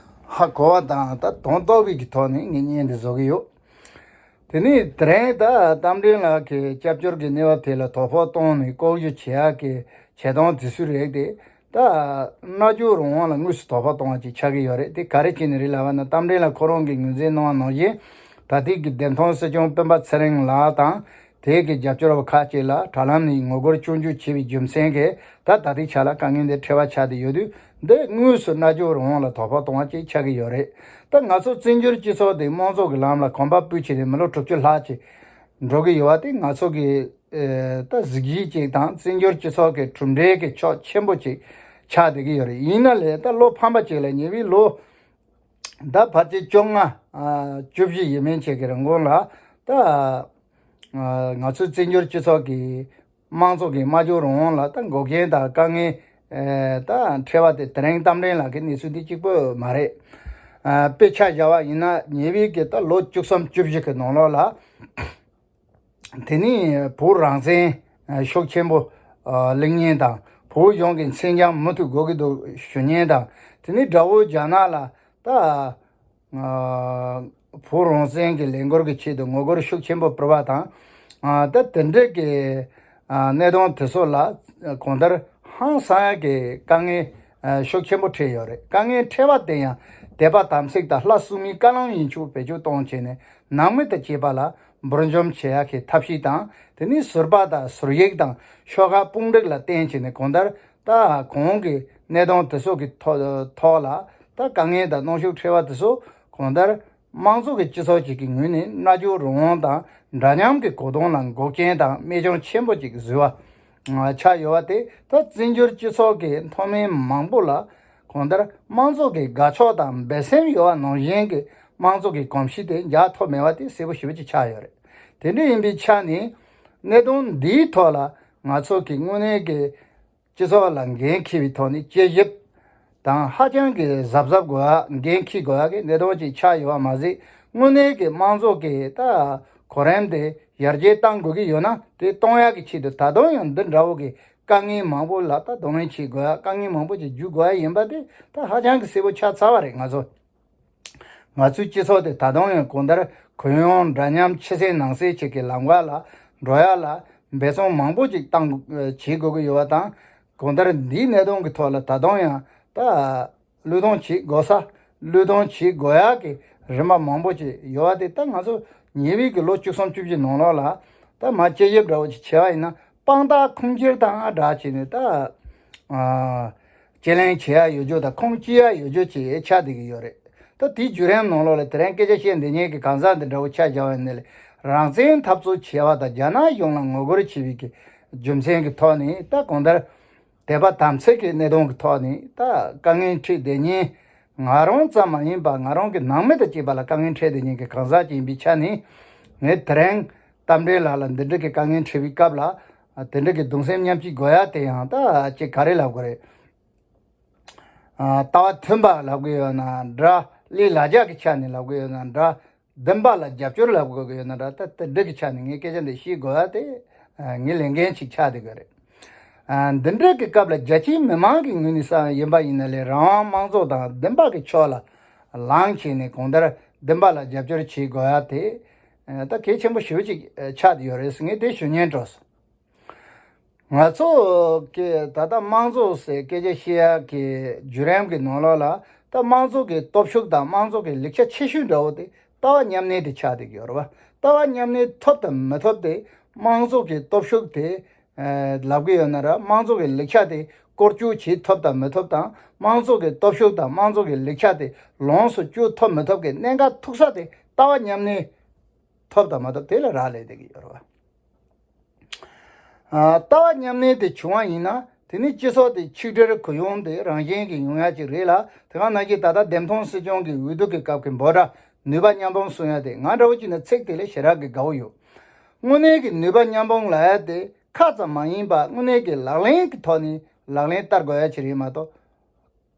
ཧ་གོ་བ་དང་ད་དོན་རྟོགས་པའི་གི་ཐོག་ནས་ངས་བརྙན་འདི་བཟོ་གི་ཡོད། དེ་ནས་དེ་རིང་ད་རྟ་མགྲིན་ལགས་ཀྱི་སྐྱབས་བཅོལ་གྱི་གནས་བབ་དེ་ལ་དོ་ཕོག་བཏང་ནས་ལྐོག་གཞུག་བྱེད་ཡག་གི་བྱེད་སྟངས་དེ་ཚོའི་རིགས་དེ། ད་མནའ་སྐྱོར་རང་དབང་ལ་དངོས་སུ་དོ་ཕོག་གཏོང་བ་ཅིག་ཆགས་ཀྱི་ཡོད་རེད། དེ་ག་རེ་བྱས་ནས་རེད་ལབ་པ་ན། རྟ་མགྲིན་ལགས་ཁོ་རང་གིས་ངོས་འཛིན་གནང་བ་ནང་བཞིན། ད་ལྟའི་གི་བདེན་མཐོང་སྲིད་སྐྱོང་སྤེན་པ་ཚེ་རིང་ལགས་དང་། དེ་གི་རྒྱབ་སྐྱོར་བ་ཁག་ཅིག་ལ་དྲ་ལམ་ནས་ངོ་རྒོལ་སྐྱོན་བརྗོད་བྱས་པའི་རྒྱུ་མཚན་གྱིས་ད་ད་ལྟའི་ཆ་ལ་དཀའ་ངལ་འདི་འཕྲད་པ་ཆགས་བསྡད་ཡོད་དུས། འདི་དངོས་སུ་རྣལ་འབྱོར་རང་དབང་ལ་དོགས་པ་གཏོང་བ་ཅིག་ཆགས་ཀྱི་ཡོད་རེད། ད་ང་ཚོ་བཙན་བྱོལ་སྤྱི་ཚོགས་འདི་དམངས་གཙོ་གི་ལམ་ལ་གོམ་པ་སྤོས་བྱས་ནས་མི་ལོ་དྲུག་ཅུ་ལྷག་ཅིག་འགྲོ་གི་ཡོད་པ་དེ་ང་ཚོ་གི་ཨེ་ད་གཟི་བརྗིད་ཅིག་དང་བཙན་བྱོལ་སྤྱི་ཚོགས་ཀྱི་གྲུབ་འབྲས་ཀྱི་ཕྱོགས་ཆེན་པོ་ཅིག་ཆགས་བསྡད་ཀྱི་ཡོད་རེད། ཡིན་ན་ལས་ད་ལོ་ཕམ་པ་ཅིག་ལ་ཉེ་བའི་ལོ་ད་ཕལ་ཆེར་བཅོ་ལྔ་ཨ་བཅུ་བཞི་ཡས་མས་ཅིག་གི་རིང་གོང་ལ་ད་ཨ་ང་ཚོའི་བཙན་བྱོལ་སྤྱི་ཚོགས་ཀྱི་དམངས་གཙོ་གི་སྨྲ་བརྗོད་རང་དབང་ལ་ད་འགོག་རྐྱེན་དང་དཀའ་ངལ་ཨེ་ད་འཕྲད་པ་དེ་དེ་རིང་གཏམ་དྲན་ལགས་ཀྱི་གནས་ཚུལ་འདི་གཅིག་པོ་མ་རེད། ཨ་དཔེ་ཆ་བཞག་པ་ཡིན་ན་ཉེ་བའི་གི་ད་ལོ་བཅུ་གསུམ་བཅུ་བཞི་གི་ནང་ལོགས་ལ། དེ་ནས་བོད་རང་བཙན་ཤུགས་ཆེན་པོ་གླེང་མཁན་དང་བོད་གཞུང་གི་མཚན་བྱང་མུ་མཐུད་དགོས་ཀྱི་འདུག་ཞུ་མཁན་དང་། དེ་ནས་དགྲ་བོ་རྒྱ་ནག་ལ་ད་བོད་རང་བཙན་གྱི་ལས་འགུལ་གྱི་ཆེད་དུ་ངོ་རྒོལ་ཤུགས་ཆེན་པོ་སྤེལ་བ་དང་། ད་དེ་འདྲའི་གི་གནད་དོན་དེ་ཚོ་ལ་གང་ལྟར་ཧང་སང་ཡག་གི་དཀའ་ངལ་ཤུགས་ཆེན་པོ་འཕྲད་ཡོད་རེད། དཀའ་ངལ་འཕྲད་པ་དེ་ཡང་དད་པ་དམ་ཚིག་དང་ལྷ་སྲུང་མའི་བཀའ་བློན་ཡིན་ཆོག་བེད་སྤྱོད་གཏོང་བྱས་ནས་ནང་མི་དང་བཅས་པ་ལ་འབུར་འཇོམས་བྱེད་ཡག་གི་ཐབས་ཤེས་དང་། དེ་ནས་ཟུར་པ་དང་ཟུར་ཡིག་དང་ཤོག་ཁག་དཔུང་སྒྲིག་ལ་བརྟེན་བྱས་ནས་གང་ལྟར་ད་གོང་གི་གནད་དོན་དེ་ཚོ་གི་ཐོག་ཐོག་ལ་ད་དཀའ་ངལ་དང་གནོན་ཤུགས་འཕྲད་པ་དེ་ཚོ་གང་ལྟར་དམངས་གཙོ་གི་སྤྱི་ཚོགས་ཅིག་གི་ངོས་ནས་རྣལ་འབྱོར་རང་དབང་དང་འདྲ་མཉམ་གྱི་གོ་དོན་ལ་འགོག་རྐྱེན་དང་རྨས་སྐྱོན་ཆེན་པོ་ཅིག་བཟོས་པ་ཆགས་ཡོད་པ་དེ་ད་བཙན་བྱོལ་སྤྱི་ཚོགས་ཀྱི་མཐོ་དམན་མང་པོ་ལ་གང་ལྟར་དམངས་གཙོ་གི་དགའ་ཕྱོགས་དང་འབད་སེམས་ཡོད་པ་ནང་བཞིན་གྱི་དམངས་གཙོ་གི་གོམས་གཤིས་དེ་འཇགས་ཐུབ་མེད་པ་དེ་གསལ་པོ་ཞེ་པོ་ཅིག་ཆགས་ཡོད་རེད། དེ་འདྲ་ཡིན་པའི་ཆ་ནས་གནད་དོན་འདིའི་ཐོག་ལ་ང་ཚོ་གི་དངོས་གནས་ཀྱི་སྤྱི་ཚོགས་ལ་འགན་འཁྱེར་བའི་ཐོག་ནས་དཔྱད་ཞིབ་དང་ཧ་ཅང་གི་གཟབ་གཟབ་དགོས་ཡ་འགན་འཁྱེར་དགོས་ཡ་གི་གནད་དོན་ཅིག་ཆགས་ཡོད་པ་མ་ཟད། དངོས་གནས་ཀྱི་དམངས་གཙོ་གི་ད་གོ་རིམ་དེ་ཡར་རྒྱས་གཏང་དགོས་ཀྱི་ཡོད་ན་དེ་གཏོང་ཡག་གི་ཆེད་དུ་ད་དུང་ཡང་འདི་འདྲ་བོ་གི་དཀའ་ངལ་མང་པོ་ལ་ད་གདོང་ལེན་བྱེད་དགོས་ཡ། དཀའ་ངལ་མང་པོ་ཅིག་བརྒྱུད་དགོས་ཡ་ཡིན་པ་དེ་ད་ཧ་ཅང་གི་གསལ་པོ་ཆགས་ཚར་བ་རེད། ང་ཚོ་ང་ཚོའི་སྤྱི་ཚོགས་དེ་ད་དུང་ཡང་གང་ལྟར་གུ་ཡངས་འདྲ་མཉམ་ཕྱི་གསལ་ནང་གསལ་ཅིག་གི་ལམ་ཁ་ལ་འགྲོ་ཡ་ལ་འབད་བརྩོན་མང་པོ་ཅིག་བཏང་བྱེད་དགོས་ཀྱི་ཡོད་པ་དང་། གང་ལྟར་འདིའི་གནད་དོན་གྱི་ཐོག་ལ་ད་དུང་ཡང་ད་བློས་གཏོང་བྱེད་དགོས་ས་བློས་གཏོང་བྱེད་དགོས་ཡག་གི་རིམ་པ་མང་པོ་ཅིག་ཡོད་པ་དེ་ད་ང་ཚོ་ཉེ་བའི་གི་ལོ་བཅུ་གསུམ་བཅུ་བཞི་ནང་ལོགས་ལ་ད་མ་དཔྱད་ཞིབ་འདྲ་བོ་ཅིག་བྱས་པ་ཡིན་ན་དཔང་རྟགས་ཁུངས་སྐྱེལ་དང་སྦྲགས་བྱས་ནས་ད་ཨ། དཔྱད་གླེང་བྱེད་ཡ་ཡོད་རྒྱུ་དང་ཁུངས་སྐྱེལ་ཡ་ཡོད་རྒྱུ་བཅས་ཆགས་བསྡད་ཀྱི་ཡོད་རེད། ད་དེའི་བརྒྱུད་རིམ་ནང་ལོགས་ལ་དེ་རིང་སྐད་ཆ་བཤད་བསྡད་མཁན་གྱི་གང་ཟག་འདི་འདྲ་བོ་ཆ་བཞག་པ་ཡིན་ན་ལས་རང་བཙན་འཐབ་རྩོད་བྱས་པ་དང་རྒྱ་ནག་གཞུང་ལ་ངོ་རྒོལ་བྱས་པའི་གི་རྒྱུ་མཚན་གྱི་ཐོག་ནས་ད་གང་ལྟར་དད་པ་དམ་ཚིག་གི་གནད་དོན་གྱི་ཐོག་ནས་ད་དཀའ་ངལ་འཕྲད་བསྡད་མཁན་ང་རང་ཙམ་མ་ཡིན་པར་ང་རང་གི་ནང་མི་དང་བཅས་པ་ལ་དཀའ་ངལ་འཕྲད་བསྡད་མཁན་གྱི་གང་ཟག་ཅིག་ཡིན་པའི་ཆ་ནས་ངས་དེ་རིང་རྟ་མགྲིན་ལགས་ལ་འདི་འདྲ་གི་དཀའ་ངལ་འཕྲད་པའི་སྐབས་ལ་དེ་འདྲ་གི་གདུང་སེམས་མཉམ་སྐྱེད་དགོས་ཡ་དེ་ཡང་ད་ཅིག་ག་རེ་ལབ་དགོས་རེད། ལྟ་བ་མཐུན་པ་ལབ་གི་ཡོད་ན་འདྲ། ལས་ལ་རྒྱ་གི་ཆ་ནས་ལབ་གི་ཡོད་ན་འདྲ། བདེན་པ་ལ་རྒྱབ་སྐྱོར་ལབ་དགོས་ཀྱི་ཡོད་ན་འདྲ། ད་དེ་འདྲ་གི་ཆ་ནས་ངས་སྐད་ཆ་འདི་བཤད་དགོས་ཡ་དེ་ངའི་ལས་འགན་ཅིག་ཆགས་བསྡད་ཀྱི་རེད། འདི་འདྲ་གི་སྐབས་ལ་རྒྱ་ཆེའི་མི་མང་གི་ངོས་ནས་བསམ་ཡིན་པ་ཡིན་ན་ལས་རང་དབང་དམངས་གཙོ་དང་བདེན་པ་གི་ཕྱོགས་ལ་ལངས་བྱས་ནས་གང་ལྟར་བདེན་པ་ལ་རྒྱབ་སྐྱོར་བྱེད་དགོས་ཡ་དེ་ད་གལ་ཆེན་པོ་ཞེ་པོ་ཅིག་ཆགས་བསྡད་ཡོད་རེད། ངས་དེ་ཞུ་སྙིང་བྲོ་སོང་། ང་ཚོ་གི་ད་ལྟ་དམངས་གཙོ་ཟེར་སྐད་ཆ་བཤད་ཡག་གི་བརྒྱུད་རིམ་གྱི་ནང་ལོགས་ལ་ད་དམངས་གཙོ་གི་སྟོབས་ཤུགས་དང་དམངས་གཙོ་གི་ལེགས་ཆ་ཆེ་ཤོས་འདྲ་བོ་དེ་ལྟ་བ་མཉམ་གནས་དེ་ཆགས་བསྡད་ཀྱི་ཡོད་རེད་བ། ལྟ་བ་མཉམ་གནས་ཐོབ་དང་མི་ཐོབ་དེ་དམངས་གཙོ་གི་སྟོབས་ཤུགས་དེ་ལབ་གི་ཡོད་ན་ར། དམངས་གཙོ་གི་ལེགས་ཆ་དེ་བཀོལ་སྤྱོད་བྱེད་ཐུབ་དང་མི་ཐུབ་དང་། དམངས་གཙོ་གི་སྟོབས་ཤུགས་དང་དམངས་གཙོ་གི་ལེགས་ཆ་དེ་ལོངས་སུ་སྤྱོད་ཐུབ་མི་ཐུབ་ཀྱི་གནད་འགག་ཐུག་ས་དེ་ལྟ་བ་མཉམ་གནས་ཐོབ་དང་མ་ཐོབ་དེ་ལ་རག་ལས་བསྡད་ཀྱི་ཡོད་རེད་བ། ལྟ་བ་མཉམ་གནས་དེ་བྱུང་བ་ཡིན་ན་དེ་ནི་སྤྱི་ཚོགས་དེ་ཆིག་སྒྲིལ་གུ་ཡངས་དེ་རང་བཞིན་གྱིས་ཡོང་ཡ་ཅིག་རེད་ལ། དེ་ག་ནང་བཞིན་ད་ལྟ་འདེམས་ཐོན་སྲིད་སྐྱོང་གི་འོས་བསྡུ་གི་སྐབས་ཀྱི་འབོད་སྒྲ་ནུས་པ་མཉམ་སྤུངས་གསུང་ཡ་དེ་ང་འདྲ་བོ་ཅིག་ནི་ཚིག་དེ་ལ་ཞེ་དྲག་གི་དགའ་བོ་ཡོད། དངོས་གནས་ཀྱི་ནུས་པ་མཉམ་སྤུངས་ལབ་ཡ་དེ་ཁ་ཙམ་མ་ཡིན་པ་དངོས་གནས་ཀྱི་ལག་ལེན་གྱི་ཐོག་ནས་ལག་ལེན་བསྟར་དགོས་ཡ་ཅིག་རེད་མ་གཏོགས།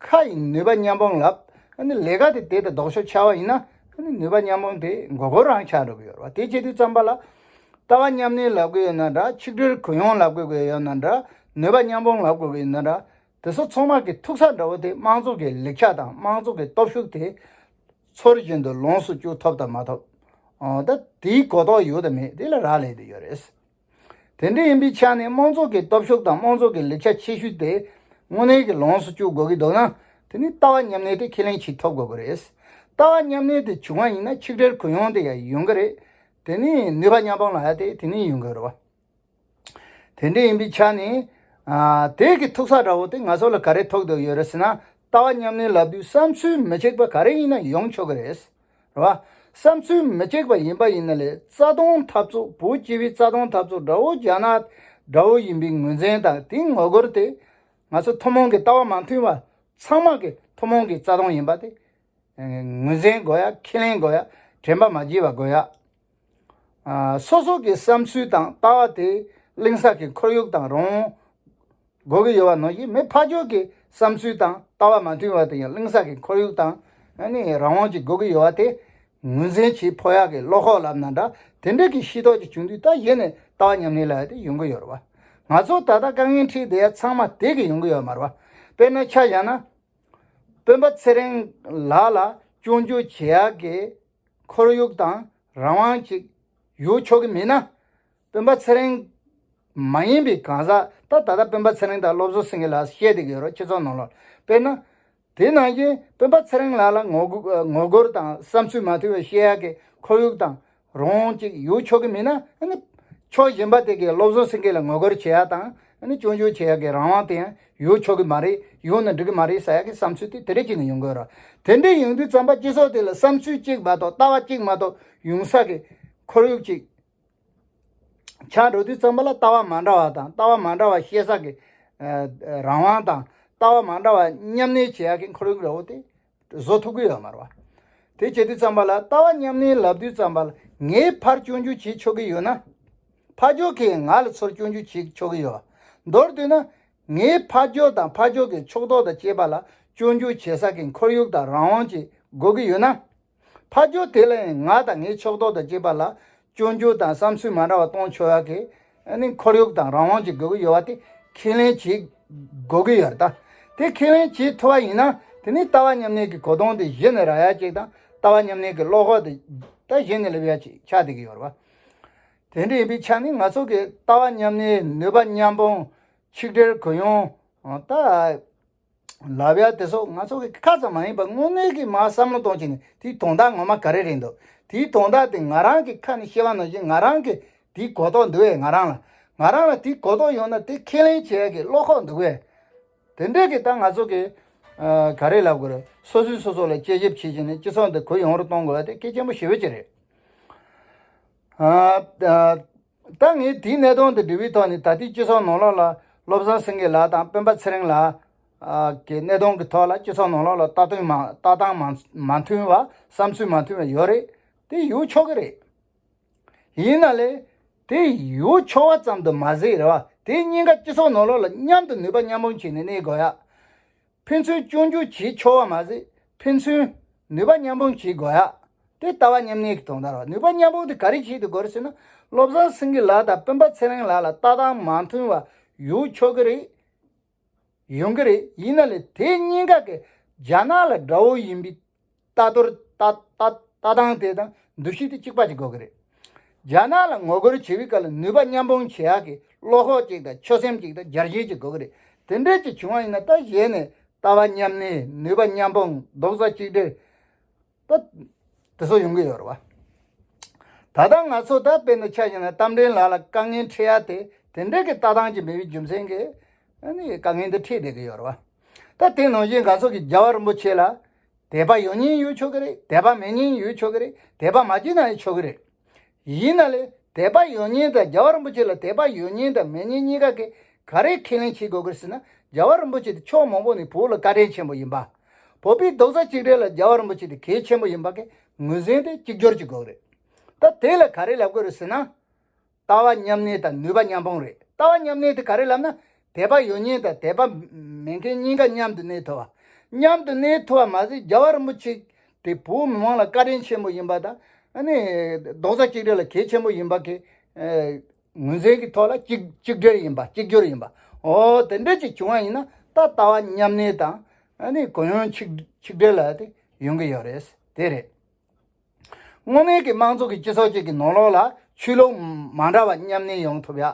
ཁ་ཡིས་ནུས་པ་མཉམ་སྤུངས་ལབ། ཨ་ནི་ལས་ཀ་དེ་དེ་དང་ལྡོག་ཕྱོགས་ཆགས་པ་ཡིན་ན་ཨ་ནི་ནུས་པ་མཉམ་སྤུངས་དེ་མགོ་སྐོར་རང་ཆགས་འགྲོ་གི་ཡོད་རེད་བ། དེ་བྱེད་དུས་ཙམ་པ་ལ་ལྟ་བ་མཉམ་གནས་ལབ་གི་ཡོད་ན་འདྲ། ཆིག་སྒྲིལ་གུ་ཡངས་ལབ་དགོས་ཀྱི་ཡོད་ན་འདྲ། ནུས་པ་མཉམ་སྤུངས་ལབ་དགོས་ཀྱི་ཡོད་ན་འདྲ། དེ་ཚོ་ཚང་མ་གི་ཐུག་ས་འདྲ་བོ་དེ་དམངས་གཙོ་གི་ལེགས་ཆ་དང་དམངས་གཙོ་གི་སྟོབས་ཤུགས་དེ་ཚུལ་བཞིན་དུ་ལོངས་སུ་སྤྱོད་ཐུབ་དང་མ་ཐུབ། ཨ་ད་དེའི་གོ་རྟོགས་ཡོད་དང་མེད་དེ་ལ་རག་ལས་བསྡད་ཡོད་རེད། དེ་འདྲ་ཡིན་པའི་ཆ་ནས་དམངས་གཙོ་གི་སྟོབས་ཤུགས་དང་དམངས་གཙོ་གི་ལེགས་ཆ་ཆེ་ཤོས་དེ་དངོས་གནས་ཀྱི་ལོངས་སུ་སྤྱོད་དགོས་ཀྱི་འདུག་ན། དེ་ནི་ལྟ་བ་མཉམ་གནས་དེ་ཁས་ལེན་བྱེད་ཐུབ་དགོས་ཀྱི་རེད། ལྟ་བ་མཉམ་གནས་དེ་བྱུང་བ་ཡིན་ན་ཆིག་སྒྲིལ་གུ་ཡངས་དེ་ཡང་ཡོང་གི་རེད། དེ་ནི་ནུས་པ་མཉམ་སྤུངས་ལབ་ཡ་དེ་དེ་ནི་ཡོང་གི་རེད་བ། དེ་འདྲ་ཡིན་པའི་ཆ་ནས། ཨ། དེ་གི་ཐུག་ས་འདྲ་བོ་དེ་ང་ཚོ་ལ་ག་རེ་ཐུག་བསྡད་ཡོད་རེད་ཟེར་ན། ལྟ་བ་མཉམ་གནས་ལབ་དུས་བསམ་ཚུལ་མི་གཅིག་པ་ག་རེ་ཡིན་ན་ཡོང་ཆོག་གི་རེད། རེད་བ། བསམ་ཚུལ་མི་གཅིག་པ་ཡིན་པ་ཡིན་ན་ལས་རྩ་དོན་འཐབ་རྩོད། བོད་སྤྱི་པའི་རྩ་དོན་འཐབ་རྩོད་འདྲ་བོ་རྒྱ་ནག་འདྲ་བོ་ཡིན་པའི་ངོས་འཛིན་དང་དེའི་ངོ་རྒོལ་དེ། ང་ཚོ་ཐུན་མོང་གི་ལྟ་བ་མ་མཐུན་པ་ཚང་མ་གི་ཐུན་མོང་གི་རྩ་དོན་ཡིན་པ་དེ། ངོས་འཛིན་དགོས་ཡ། ཁས་ལེན་དགོས་ཡ། དྲན་པ་མ་བརྗེད་པ་དགོས་ཡ། ཨ། སོ་སོ་གི་བསམ་ཚུལ་དང་ལྟ་བ་དེ་གླེང་ས་གི་ཁོར་ཡུག་དང་རང་དབང་དགོས་ཀྱི་ཡོད་པ་ནང་བཞིན། མི་ཕར་ཕྱོགས་ཀྱི་བསམ་ཚུལ་དང་ལྟ་བ་མ་མཐུན་པ་དེ་ཡང་གླེང་ས་གི་ཁོར་ཡུག་དང་ཨ་ནི་རང་དབང་ཅིག་དགོས་ཀྱི་ཡོད་པ་དེ་ངོས་འཛིན་བྱེད་ཕོད་ཡག་གི་བློ་ཁོག་ལབ་ན་འདྲ། དེ་འདྲ་གི་ཤེས་རྟོགས་ཅིག་བྱུང་དུས་ད་གཞི་ནས་ལྟ་བ་མཉམ་གནས་ལབ་ཡ་དེ་ཡོང་གི་ཡོད་རེད་བ། ང་ཚོ་ད་ལྟ་དཀའ་ངལ་འཕྲད་བསྡད་ཡ་ཚང་མ་དེ་གི་ཡོང་གི་ཡོད་མ་རེད་བ། དཔེར་ན་ཆ་བཞག་ན། སྤེན་པ་ཚེ་རིང་ལགས་ལ་སྐྱོན་བརྗོད་བྱེད་ཡག་གི་ཁོར་ཡུག་དང་རང་དབང་ཅིག་ཡོད་ཆོག་གི་མེད་ན། སྤེན་པ་ཚེ་རིང་མ་ཡིན་པའི་གང་ཟག་ད་ད་ལྟ་སྤེན་པ་ཚེ་རིང་དང་བློ་བཟང་སེང་གེ་ལགས་བཤད་བསྡད་ཀྱི་ཡོད་རེད། སྤྱི་ཚོགས་ནང་ལོགས། དཔེར་ན། དེ་ནང་བཞིན་སྤེན་པ་ཚེ་རིང་ལགས་ལ་ངོ་རྒོལ་ངོ་རྒོལ་དང་བསམ་ཚུལ་མ་མཐུན་པ་བཤད་ཡག་གི་ཁོར་ཡུག་དང་རང་དབང་ཅིག་ཡོད་ཆོག་གི་མེད་ན། ཨ་ནི་ཕྱོགས་གཞན་པ་དེ་གའི་བློ་བཟང་སེང་གེ་ལ་ངོ་རྒོལ་བྱེད་ཡག་དང་ཨ་ནི་སྐྱོན་བརྗོད་བྱེད་ཡག་གི་རང་དབང་དེ་ཡང་ཡོད་ཆོག་གི་མ་རེད། ཡོད་ན་འགྲིག་གི་མ་རེད་ཟེར་ཡག་གི་བསམ་ཚུལ་དེ་དེ་འདྲ་ཅིག་ནས་ཡོང་གི་ཡོད་རེད། དེ་འདྲ་ཡོང་དུས་ཙམ་པ་སྤྱི་ཚོགས་དེ་ལ་བསམ་ཚུལ་གཅིག་མ་གཏོགས་ལྟ་བ་གཅིག་མ་གཏོགས་ཡོང་ས་གི་ཁོར་ཡུག་ཅིག་ཆགས་འགྲོ་དུས་ཙམ་པ་ལ་ལྟ་བ་མ་འདྲ་བ་དང་ལྟ་བ་མ་འདྲ་བ་བཤད་ས་གི་ཨ་རང་དབང་དང་ལྟ་བ་མ་འདྲ་བ་མཉམ་གནས་བྱེད་ཡག་གི་ཁོར་ཡུག་འདྲ་བོ་དེ་བཟོ་ཐུབ་ཀྱི་ཡོད་མ་རེད་བ། དེ་བྱེད་དུས་ཙམ་པ་ལ་ལྟ་བ་མཉམ་གནས་ལབ་དུས་ཙམ་པ་ལ་ངས་ཕར་སྐྱོན་བརྗོད་བྱེད་ཆོག་གི་ཡོད་ན། ཕར་ཕྱོགས་ཀྱིས་ང་ལ་ཚུར་སྐྱོན་བརྗོད་བྱེད་ཆོག་གི་ཡོད། མདོར་བསྡུས་ན། ངས་ཕར་ཕྱོགས་དང་ཕར་ཕྱོགས་ཀྱི་ཕྱོགས་གཏོགས་དང་བཅས་པ་ལ་སྐྱོན་བརྗོད་བྱེད་ས་གི་ཁོར་ཡུག་དང་རང་དབང་ཅིག་དགོས་ཀྱི་ཡོད་ན། ཕར་ཕྱོགས་དེ་ལ་ཡང་ང་དང་ངའི་ཕྱོགས་གཏོགས་དང་བཅས་པ་ལ་སྐྱོན་བརྗོད་དང་བསམ་ཚུལ་མ་འདྲ་བ་གཏོང་ཆོག་ཡག་གི་ཨ་ནི་ཁོར་ཡུག་དང་རང་དབང་ཅིག་དགོས་ཀྱི་ཡོད་པ་དེ་ཁས་ལེན་བྱེད་དགོས་ཀྱི་ཡོད་རེད་ད། དེ་ཁས་ལེན་བྱེད་ཐུབ་པ་ཡིན་ན་དེ་ནི་ལྟ་བ་མཉམ་གནས་ཀྱི་གོ་སྟངས་དེ་གཞི་ནས་རག་ཡག་ཅིག་དང་ལྟ་བ་མཉམ་གནས་ཀྱི་བློ་ཁོག་དེ་ད་གཞི་ནས་སླེབས་ཡག་ཅིག་ཆགས་བསྡད་ཀྱི་ཡོད་རེད་བ། དེ་འདྲ་ཡིན་པའི་ཆ་ནས་ང་ཚོ་གི་ལྟ་བ་མཉམ་གནས། ནུས་པ་མཉམ་སྤུངས། ཆིག་སྒྲིལ་གུ་ཡངས་ད་ལབ་ཡ་དེ་ཚོ་ང་ཚོ་གི་ཁ་ཙམ་མ་ཡིན་པར་དངོས་གནས་ཀྱི་མར་བསམ་བློ་གཏོང་བྱས་ནས་དེའི་དོན་དག་ངོ་མ་ག་རེ་རེད་འདུག་དེའི་དོན་དག་དེ་ང་རང་གི་ཁ་ནས་བཤད་པ་ནང་བཞིན་ང་རང་གི་དེའི་གོ་རྟོགས་འདུག་བས། ང་རང་ལ་ང་རང་ལ་དེའི་གོ་རྟོགས་ཡོང་ན་དེ་ཁས་ལེན་བྱེད་ཡ་གི་བློ་ཁོག་འདུག་བས། དེ་འདྲས་ཀྱི་ད་ང་ཚོ་གི་ཨ་ག་རེ་ལབ་དགོས་རེད། སོ་སོས་སོ་སོ་ལ་དཔྱད་ཞིབ་བྱེད་བྱས་ནས་སྤྱི་ཚོགས་འདི་གུ་ཡངས་རུ་གཏོང་དགོས་པ་དེ་གལ་ཆེན་པོ་ཞེ་པོ་ཅིག་རེད། ཨ་ཨ། ད་ངས་དེའི་གནད་དོན་དེ་འདྲ་བའི་ཐོག་ནས་ད་ལྟའི་སྤྱི་ཚོགས་ནང་ལོགས་ལ་བློ་བཟང་སེང་གེ་ལགས་དང་སྤེན་པ་ཚེ་རིང་ལགས་ཀྱི་གནད་དོན་གྱི་ཐོག་ལ་སྤྱི་ཚོགས་ནང་ལོགས་ལ་ལྟ་སྟངས་མ་ལྟ་སྟངས་མ་མ་མཐུན་པ། བསམ་ཚུལ་མ་མཐུན་པ་ཡོད་རེད། དེ་ཡོད་ཆོག་གི་རེད། ཡིན་ན་ལས་དེ་ཡོད་ཆོག་པ་ཙམ་དུ་མ་ཟད་རེད་བ། དེ་གཉིས་ཀ་སྤྱི་ཚོགས་ནང་ལོགས་ལ་མཉམ་དུ་ནུས་པ་མཉམ་སྤུངས་བྱས་ནས་གནས་དགོས་ཡ། ཕན་ཚུན་སྐྱོན་བརྗོད་བྱེད་ཆོག་པ་མ་ཟད་ཕན་ཚུན་ནུས་པ་མཉམ་སྤུངས་བྱེད་དགོས་ཡ། དེ་ལྟ་བ་མཉམ་གནས་ཀྱི་དོན་དག་རེད། ནུས་པ་མཉམ་སྤུངས་དེ་ག་རེ་བྱེད་དགོས་རེད་ཟེར་ན། བློ་བཟང་སེང་གེ་ལགས་དང་སྤེན་པ་ཚེ་རིང་ལགས་ལ་ལྟ་སྟངས་མ་མཐུན་པ་ཡོད་ཆོག་གི་རེད། ཡོང་གི་རེད། ཡིན་ན་ལས་དེ་གཉིས་ཀ་གི་རྒྱ་ནག་ལ་དགྲ་བོ་ཡིན་པའི་ལྟ་དོར་ལྟ་ལྟ་ལྟ་སྟངས་དེ་དང་འདུ་ཤེས་དེ་གཅིག་པ་ཅིག་དགོས་ཀྱི་རེད། རྒྱ་ནག་ལ་ངོ་རྒོལ་བྱེད་པའི་སྐབས་ལ་ནུས་པ་མཉམ་སྤུངས་བྱེད་ཡག་གི་བློ་ཁོག་ཅིག་དང་ཆོད་སེམས་ཅིག་དང་རྒྱལ་ཞེན་ཅིག་དགོས་ཀྱི་རེད། དེ་འདྲས་ཅིག་བྱུང་བ་ཡིན་ན་ད་གཞི་ནས་ལྟ་བ་མཉམ་གནས། ནུས་པ་མཉམ་སྤུངས། རྡོག་རྩ་གཅིག་སྒྲིལ། ད་དེ་ཚོ་ཡོང་གི་ཡོད་རེད་བ། ད་ལྟ་ང་ཚོ་ད་དཔེར་ན་ཆ་བཞག་ན་རྟ་མགྲིན་ལགས་ལ་དཀའ་ངལ་འཕྲད་ཡ་དེ་དེ་འདྲས་ཀྱི་ལྟ་སྟངས་ཅིག་མེད་པའི་རྒྱུ་མཚན་གྱིས་ཨ་ནི་དཀའ་ངལ་འདི་འཕྲད་བསྡད་ཀྱི་ཡོད་རེད་བ། ད་དེ་ནང་བཞིན་ང་ཚོ་གི་རྒྱལ་བ་རིན་པོ་ཆེ་ལ་དད་པ་ཡོད་མཁན་ཡོད་ཆོག་གི་རེད། དད་པ་མེད་མཁན་ཡོད་ཆོག་གི་རེད། དད་པ་མ་བྱས་ན་ཡང་ཆོག་གི་རེད། ཡིན་ན་ལས་དད་པ་ཡོད་མཁན་དང་། རྒྱལ་བ་རིན་པོ་ཆེ་ལ་དད་པ་ཡོད་མཁན་དང་མེད་མཁན་གཉིས་ཀ་གིས་ག་རེ་ཁས་ལེན་བྱེད་དགོས་ཀྱི་རེད་ཟེར་ན། རྒྱལ་བ་རིན་པོ་ཆེ་དེ་ཕྱོགས་མང་པོ་ནས་བོད་ལ་བཀའ་དྲིན་ཆེན་པོ་ཡིན་པ། བོད་པའི་རྡོག་རྩ་གཅིག་སྒྲིལ་ལ་རྒྱལ་བ་རིན་པོ་ཆེ་དེ་གལ་ཆེན་པོ་ཡིན་པ་གི་ངོས་འཛིན་དེ་གཅིག་གྱུར་གྱི་དགོས་ཀྱི་རེད། ད་དེ་ལ་ག་རེ་ལབ་དགོས་རེད་ཟེར་ན། ལྟ་བ་མཉམ་གནས་དང་ནུས་པ་མཉམ་སྤུངས་རེད། ལྟ་བ་མཉམ་གནས་དེ་ག་རེ་ལབ་ན། དད་པ་ཡོད་མཁན་དང་དད་པ་མེད་མཁན་གཉིས་ཀ་མཉམ་དུ་གནས་ཐུབ་པ། མཉམ་དུ་གནས་ཐུབ་པ་མ་ཟད་རྒྱལ་བ་རིན་པོ་ཆེ་དེ་བོད་མི་མང་ལ་བཀའ་དྲིན་ཆེན་པོ་ཡིན་པ་དང་། ཨ་ནི་རྡོག་རྩ་གཅིག་སྒྲིལ་ལ་གལ་ཆེན་པོ་ཡིན་པ་གི་ཨ་ངོས་འཛིན་གྱི་ཐོག་ལ་གཅིག་གཅིག་སྒྲིལ་ཡིན་པ། གཅིག་གྱུར་ཡིན་པ། འོ་དེ་འདྲ་ཅིག་བྱུང་བ་ཡིན་ན་ད་ལྟ་བ་མཉམ་གནས་དང་ཨ་ནི་གུ་ཡངས་ཆིག་ཆིག་སྒྲིལ་ལ་དེ་ཡོང་གི་ཡོད་རེད། དེ་རེད། དངོས་གནས་ཀྱི་དམངས་གཙོ་གི་སྤྱི་ཚོགས་ཅིག་གི་ནང་ལོགས་ལ་ཆོས་ལུགས་མ་འདྲ་བ་མཉམ་གནས་ཡོང་ཐུབ་ཡ།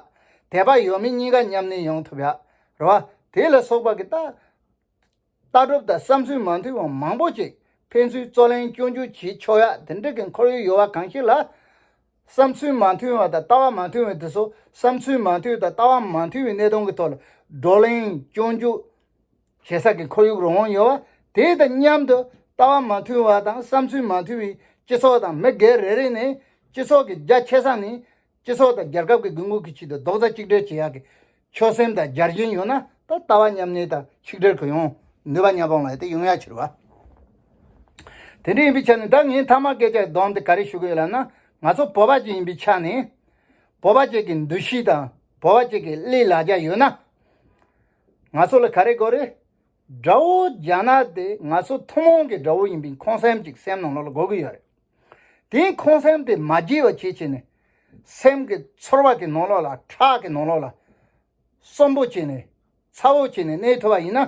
དད་པ་ཡོད་མེད་གཉིས་ཀ་མཉམ་གནས་ཡོང་ཐུབ་ཡ། རེད་བ། དེ་ལ་སོགས་པ་གི་ད་ལྟ་གྲུབ་དང་བསམ་ཚུལ་མ་མཐུན་པ་མང་པོ་ཅིག་ཕན་ཚུན་རྩོད་གླེང་སྐྱོན་བརྗོད་བྱེད་ཆོག་ཡ་དེ་འདྲ་གི་ཁོར་ཡུག་ཡོད་པ་གང་ཞིག་ལ། བསམ་ཚུལ་མ་མཐུན་པ་དང་ལྟ་བ་མ་མཐུན་པའི་དེ་ཚོ་བསམ་ཚུལ་མ་མཐུན་དང་ལྟ་བ་མ་མཐུན་པའི་གནས་སྟངས་ཀྱི་ཐོག་ལ་བགྲོ་གླེང་སྐྱོན་བརྗོད་བྱེད་ས་ཀྱི་ཁོར་ཡུག་རང་དབང་ཡོད་པ། དེ་དང་མཉམ་དུ་ལྟ་བ་མ་མཐུན་པ་དང་བསམ་ཚུལ་མ་མཐུན་པའི་སྤྱི་ཚོགས་དང་མི་སྒེར་རེ་རེ་ནས་སྤྱི་ཚོགས་ཀྱི་རྒྱ་ཆེ་ས་ནས་སྤྱི་ཚོགས་དང་རྒྱལ་ཁབ་ཀྱི་དགོས་མཁོ་གི་ཆེད་དུ་རྡོག་རྩ་གཅིག་སྒྲིལ་བྱེད་ཡག་གི་ཆོད་སེམས་དང་རྒྱལ་ཞེན་ཡོད་ན། ད་ལྟ་བ་མཉམ་གནས་དང་ཆིག་སྒྲིལ་གྱི་ཡོང་ནུས་པ་མཉམ་སྤུངས་ལ་དེ་ཡོང་ཡ་ཕྱིར་བ། དེ་འདྲ་ཡིན་པའི་ཆ་ནས་ད་ངས་མཐའ་མ་སྐད་ཆ་བསྡོམས་ཏེ་ག་རེ་ཞུ་གི་ཡོད་ལབ་ན། ང་ཚོ་བོད་པ་ཅིག་ཡིན་པའི་ཆ་ནས་བོད་པ་ཅིག་གི་འདུ་ཤེས་དང་བོད་པ་ཅིག་གི་ལས་ལ་རྒྱ་ཡོད་ན། ང་ཚོ་ལ་ག་རེ་དགོས་རེད། དགྲ་བོ་རྒྱ་ནག་དེ་ང་ཚོ་ཐུན་མོང་གི་དགྲ་བོ་ཡིན་པའི་ཁུངས་སེམས་ཅིག་སེམས་ནང་ལོགས་ལ་དགོས་ཀྱི་ཡོད་རེད། དེའི་ཁུངས་སེམས་དེ་མ་བརྗེད་པ་བྱེད་བྱས་ནས། སེམས་ཀྱི་ཚོར་བ་གི་ནང་ལོགས་ལ་ཁྲག་གི་ནང་ལོགས་ལ། གསོན་པོ་བྱས་ནས་ཚ་བོ་བྱས་ནས་གནས་ཐུབ་པ་ཡིན་ན།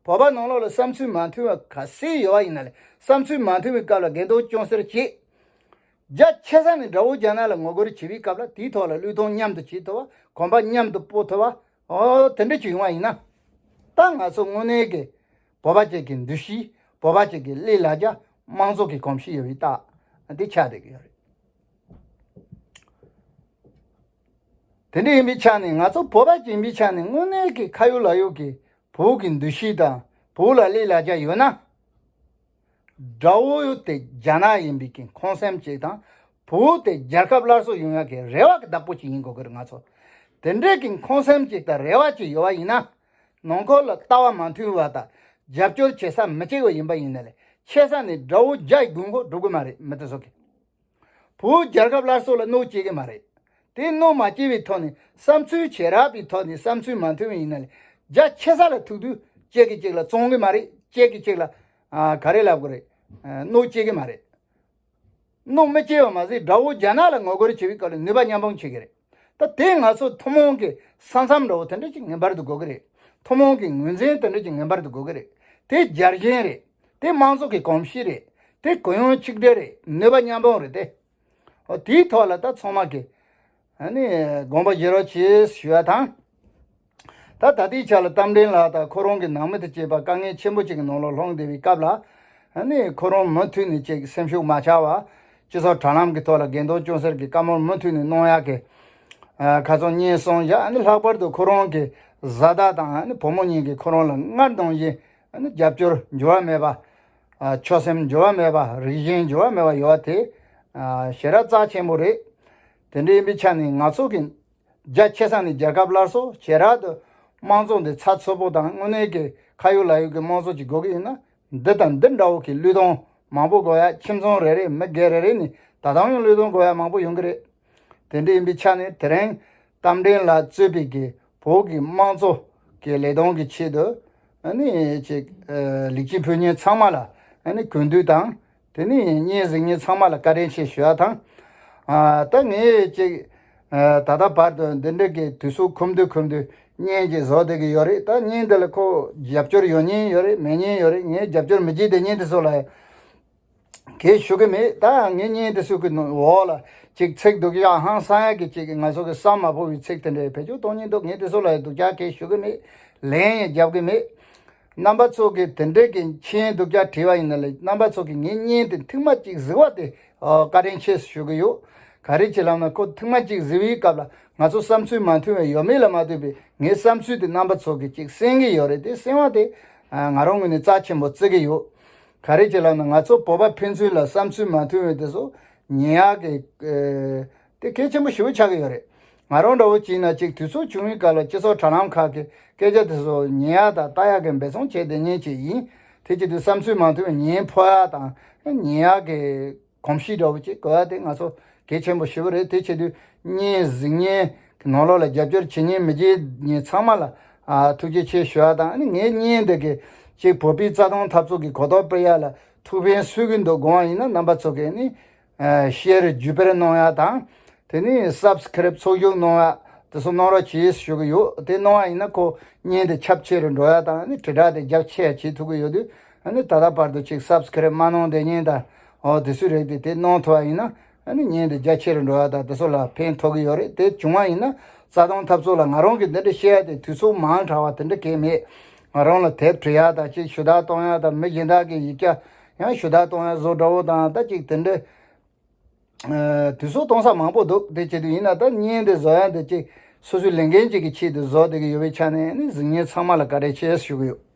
བོད་པ་ནང་ལོགས་ལ་བསམ་ཚུལ་མ་མཐུན་པ་ག་ཚད་ཡོད་པ་ཡིན་ན་ལས་བསམ་ཚུལ་མ་མཐུན་པའི་སྐབས་ལ་འགལ་ཟླ་སྐྱོན་སེལ་བྱེད། རྒྱ་ཆེ་ས་ནས་དགྲ་བོ་རྒྱ་ནག་ལ་ངོ་རྒོལ་བྱེད་པའི་སྐབས་ལ་དེའི་ཐོག་ལ་བློས་གཏོང་མཉམ་དུ་བྱེད་ཐུབ་པ། གོམ་པ་མཉམ་དུ་སྤོ་ཐུབ་པ། ཨོ་དེ་འདྲ་ཅིག་ཡོང་བ་ཡིན་ན། ད་ང་ཚོ་དངོས་གནས་ཀྱི་བོད་པ་ཅིག་གི་འདུ་ཤེས། བོད་པ་ཅིག་གི་ལས་ལ་རྒྱ། དམངས་གཙོ་གི་གོམས་གཤིས་ཡོད་པའི་རྟགས་དེ་ཆགས་བསྡད་ཀྱི་ཡོད་རེད། དེ་འདྲ་ཡིན་པའི་ཆ་ནས་ང་ཚོ་བོད་པ་ཅིག་ཡིན་པའི་ཆ་ནས་དངོས་གནས་ཀྱི་ཁ་ཡོད་ལག་ཡོད་ཀྱི་བོད་ཀྱི་འདུ་ཤེས་དང་བོད་ལ་ལས་ལ་རྒྱ་ཡོད་ན། དགྲ་བོ་དེ་རྒྱ་ནག་ཡིན་པའི་གི་ཁུངས་སེམས་ཅིག་དང་། བོད་དེ་རྒྱལ་ཁབ་སླར་གསོ་ཡོང་ཡག་གི་རེ་བ་གི་བདག་པོ་ཅིག་ཡིན་དགོས་ཀྱི་རེད་ང་ཚོ། དེ་འདྲའི་གི་ཁུངས་སེམས་ཅིག་དང་རེ་བ་ཅིག་ཡོད་པ་ཡིན་ན། ནང་ཁུལ་ལ་ལྟ་བ་མ་མཐུན་པ་དང་རྒྱབ་སྐྱོར་བྱེད་ས་མི་གཅིག་པ་ཡིན་པ་ཡིན་ན་ལས་ཆེ་ས་ནས་དགྲ་བོ་རྒྱ་ཡི་དགོས་མཁོ་སྒྲུབ་གི་མ་རེད། མི་དེ་ཚོ་གི། བོད་རྒྱལ་ཁབ་སླར་གསོ་ལ་གནོད་སྐྱེལ་གི་མ་རེད། དེ་གནོད་མ་སྐྱེལ་བའི་ཐོག་ནས་བསམ་ཚུལ་བྱེ་བྲག་པའི་ཐོག་ནས་བསམ་ཚུལ་མ་མཐུན་པ་ཡིན་ན་ལས་རྒྱ་ཆེ་ས་ལ་ཐུག་དུས་གཅིག་གིས་གཅིག་ལ་བཙོང་གི་མ་རེད། གཅིག་གིས་གཅིག་ལ་ཨ་ག་རེ་ལབ་དགོས་རེད། ཨ་གནོད་སྐྱེལ་གི་མ་རེད། གནོད་མི་སྐྱེལ་བ་མ་ཟད་དགྲ་བོ་རྒྱ་ནག་ལ་ངོ་རྒོལ་བྱེད་པའི་སྐབས་ལ་ནུས་པ་མཉམ་སྤུངས་བྱེད་ཀྱི་རེད། ད་དེ་ང་ཚོ་ཐུན་མོང་གི་ས་མཚམས་འདྲ་བོ་དེ་འདྲ་ཅིག་ངེས་པར་དུ་དགོས་ཀྱི་རེད། ཐུན་མོང་གི་ངོས་འཛིན་དེ་འདྲ་ཅིག་ངེས་པར་དུ་དགོས་ཀྱི་རེད། དེ་རྒྱལ་ཞེན་རེད། དེ་དམངས་གཙོ་གི་གོམས་གཤིས་རེད། དེ་གུ་ཡངས་ཆིག་སྒྲིལ་རེད། ནུས་པ་མཉམ་སྤུངས་རེད་དེ། འོ་དེའི་ཐོག་ལ་ད་ཚང་མ་གི་ཨ་ནི་དགོངས་པ་བཞེས་རོགས་བྱེད་ཞུ་བ་དང་། ད་ད་ལྟའི་ཆ་ལ་རྟ་མགྲིན་ལགས་དང་ཁོ་རང་གི་ནང་མི་དང་བཅས་པ་དཀའ་ངལ་ཆེན་པོ་ཅིག་གི་ནང་ལ་ལྷུང་བསྡད་པའི་སྐབས་ལ། ཨ་ནི་ཁོ་རང་མུ་མཐུད་ནས་ཅིག་སེམས་ཤུགས་མ་ཆག་པ། སྤྱི་ཚོགས་དྲ་ལམ་གྱི་ཐོག་ལ་འགལ་ཟླ་སྐྱོན་སེལ་གྱི་བཀའ་མོལ་མུ་མཐུད་ནས་གནང་ཡག་གི་ཨ་ཁ་སང་བརྙན་སོང་བཞག་ཨ་ནི་ལྷག་པར་དུ་ཁོ་རང་གི་བཟའ་ཟླ་དང་ཨ་ནི་བུ་མོ་གཉིས་ཀྱིས་ཁོ་རང་ལ་སྔར་ནང་བཞིན་ཨ་ནི་རྒྱབ་སྐྱོར་འགྱུར་བ་མེད་པ། ཨ་ཆོད་སེམས་འགྱུར་བ་མེད་པ། རིགས་ཞེན་འགྱུར་བ་མེད་པ་ཡོད་པ་དེ་ཨ་ཞེ་དྲག་རྩ་ཆེན་པོ་རེད། དེ་འདྲ་ཡིན་པའི་ཆ་ནས་ང་ཚོ་གི་རྒྱ་ཆེ་ས་ནས་རྒྱལ་ཁབ་སླར་གསོ། ཞེ་དྲག་ཏུ་དམངས་གཙོ་འདི་ཚགས་ཚུད་པོ་དང་དངོས་གནས་ཀྱི་ཁ་ཡོད་ལག་ཡོད་ཀྱི་དམངས་གཙོ་ཅིག་དགོས་ཀྱི་ཡིན་ན། འདི་དང་འདི་འདྲ་བོ་གི་བློས་གཏོང་མང་པོ་དགོས་ཡ། ཁྱིམ་ཚང་རེ་རེ་མི་སྒེར་རེ་རེ་ནས་ད་དུང་ཡང་བློས་གཏོང་དགོས་ཡ་མང་པོ་ཡོང་གི་རེད། དེ་འདྲ་ཡིན་པའི་ཆ་ནས་དེ་རིང་རྟ་མགྲིན་ལགས་གཙོས་པའི་གི་བོད་ཀྱི་དམངས་གཙོ་གི་ལས་དོན་གྱི་ཆེད་དུ་ཨ་ནི་ཅིག་ཨ་ལེགས་སྐྱེས་ཕུལ་མཁན་ཚང་མ་ལ་ཨ་ནི་གུས་འདུད་དང་། དེ་ནས་བརྙན་གཟིགས་མཁན་ཚང་མ་ལ་བཀའ་དྲིན་ཆེ་ཞུ་བ་དང་། ཨ་ད་ངས་ཅིག་ཨ་ད་ལྟ་བར་དུ་འདི་འདྲ་གི་དུས་ཚོད་ཁོམ་དུས་ཁོམ་དུས་བརྙན་ཅིག་བཟོ་བསྡད་ཀྱི་ཡོད་རེད། ད་བརྙན་འདི་ལ་ཁོ་རྒྱབ་སྐྱོར་ཡོད་མཁན་ཡོད་རེད། མེད་མཁན་ཡོད་རེད། ངས་རྒྱབ་སྐྱོར་མི་བྱེད་དེ་བརྙན་དེ་ཚོ་ལ་གས་ཞུ་གི་མེད། ད་ངས་བརྙན་དེ་ཚོ་གི་འོག་ལ་ཅིག་ཚིག་སྡུག་ཅག་ཧང་སང་ཡག་གི་ཅིག་ང་ཚོ་གི་བསམ་མ་ཕོད་པའི་ཚིག་དེ་འདྲ་བེད་སྤྱོད་གཏོང་མཁན་འདུག་ངས་དེ་ཚོ་ལ་ཡང་སྡུག་ཅག་གས་ཞུ་གི་མེད། ལན་ཡང་རྒྱབ་གི་མེད། རྣམ་པ་ཚོ་གིས་དེ་འདྲའི་གི་མཆན་སྡུག་ཅག་བྲིས་པ་ཡིན་ན་ལས་རྣམ་པ་ཚོ་གིས་ངའི་བརྙན་དེ་ཐེངས་མ་གཅིག་གཟིགས་པ་དེ་ཨ་བཀའ་དྲིན་ཆེ་ཞུ་གི་ཡོད། ག་རེ་བྱས་ལབ་ན་ཁོ་ཐེངས་མ་གཅིག་གཟིགས་པའི་སྐབས་ལ་ང་ཚོ་བསམ་ཚུལ་མ་མཐུན་པ་ཡོད་མེད་ལ་མ་ལྟོས་པའི་ངའི་བསམ་ཚུལ་དེ་རྣམ་པ་ཚོ་གིས་གཅིག་གསན་གི་ཡོད་རེད། དེ་གསན་པ་དེ་ཨ་ང་རང་ངོས་ནས་རྩ་ཆེན་པོ་བརྩི་གི་ཡོད། ག་རེ་བྱས་ལབ་ན་ང་ཚོ་བོད་པ་ཕན་ཚུན་ལ་བསམ་ཚུལ་མ་མཐུན་པའི་དེ་ཚོ་ཉན་ཡག་གི་ཨ་དེ་གལ་ཆེན་པོ་ཞེ་པོ་ཆགས་ཀྱི་ཡོད་རེད། ང་རང་འདྲ་བོ་བྱས་ན་ཅིག་དུས་ཚོད་བྱུང་བའི་སྐབས་ལ་སྤྱི་ཚོགས་དྲ་ལམ་ཁག་གི་སྐད་ཆ་དེ་ཚོ་ཉན་ཡག་དང་ལྟ་ཡག་གི་འབད་བརྩོན་བྱས་བསྡད་མཁན་ཅིག་ཡིན། དེ་བྱེད་དུས་བསམ་ཚུལ་མ་མཐུན་པ་ཉན་ཕོད་ཡག་དང་ཉན་ཡག་གི་གོམས་གཤིས་འདྲ་བོ་ཅིག་དགོས་ཡག་དེ་ང་ཚོ་གལ་ཆེན་པོ་ཞེ་པོ་རེད། དེ་བྱེད་དུས་བརྙན་གཟིགས་མཁན་གྱི་ནང་ལོགས་ལ་རྒྱབ་སྐྱོར་བྱེད་མཁན་མི་བྱེད་མཁན་ཚང་མ་ལ་ཨ་ཐུགས་རྗེ་ཆེ་ཞུ་ཡག་དང་། ཨ་ནི་ངའི་བརྙན་འདི་གིས་ཅིག་བོད་པའི་རྩ་དོན་འཐབ་རྩོད་ཀྱི་གོ་རྟོགས་སྤེལ་ཡག་ལ་ཐུགས་ཕན་གསོས་ཀྱི་འདུག་དགོངས་པ་ཡིན་ན་རྣམ་པ་ཚོ་གིས་ཨ་ནི་ཨ་ཤེར་བརྒྱུད་སྤེལ་གནང་ཡག་དང་། དེ་ནས་སབ་སི་ཀ་རེབ་ཚོགས་ཞུགས་གནང་ཡག་དེ་ཚོ་གནང་རོགས་བྱེད་ཞུ་གི་ཡོད། དེ་གནང་བ་ཡིན་ན་ཁོ་བརྙན་དེ་ཁྱབ་ཆེ་རུ་འགྲོ་ཡག་དང་ཨ་ནི་དྲིལ་བསྒྲགས་དེ་རྒྱ་ཆེ་ཡག་བྱེད་ཐུབ་ཀྱི་ཡོད་དུས། ཨ་ནི་ད་ལྟ་བར་དུ་ཅིག་སབ་སི་ཀ་རེབ་མ་གནང་བསྡད་མཁན་དང་། འོ་དེ་ཚོ་རེད་དེ། དེ་གནང་ཐུབ་པ་ཡིན་ན་ཨ་ནི་བརྙན་དེ་རྒྱ་ཆེ་རུ་འགྲོ་ཡག་དང་དེ་ཚོ་ལ་ཕན་ཐོགས་ཀྱི་ཡོད་རེད། དེ་བྱུང་བ་ཡིན་ན་རྩ་དོན་འཐབ་རྩོད་ལ་ང་རང་གིས་འདི་འདྲ་བཤད་ཡག་དེ་དུས་ཚོད་མང་དྲགས་པ་དེ་འདྲ་གང་ཡང་མེད། ང་རང་ལ་དེབ་བྲི་ཡག་དང་ཅིག་ཞུ་དག་གཏོང་ཡག་དང་མི་གཞན་དག་གི་ཡིག་ཆ་ཡང་ཞུ་དག་གཏོང་ཡག་བཟོ་འདྲ་བོ་དང་ད་ཅིག་དེ་འདྲ། ཨ་དུས་ཚོད་གཏོང་ས་མང་པོ་འདུག་དེ་བྱེད་དུས་ཡིན་ན་ད་བརྙན་དེ་བཟོ་ཡ་འདི་ཅིག་སོ་སོའི་ལས་འགན་ཅིག་གི་ཆེད་དུ་བཟོ་བསྡད་ཀྱི་ཡོད་པའི་ཆ་ནས་ནི་གཟིགས་མཁན་ཚང་མ་ལ་བཀའ་དྲིན་ཆེ་ཞུ་གི་ཡོད།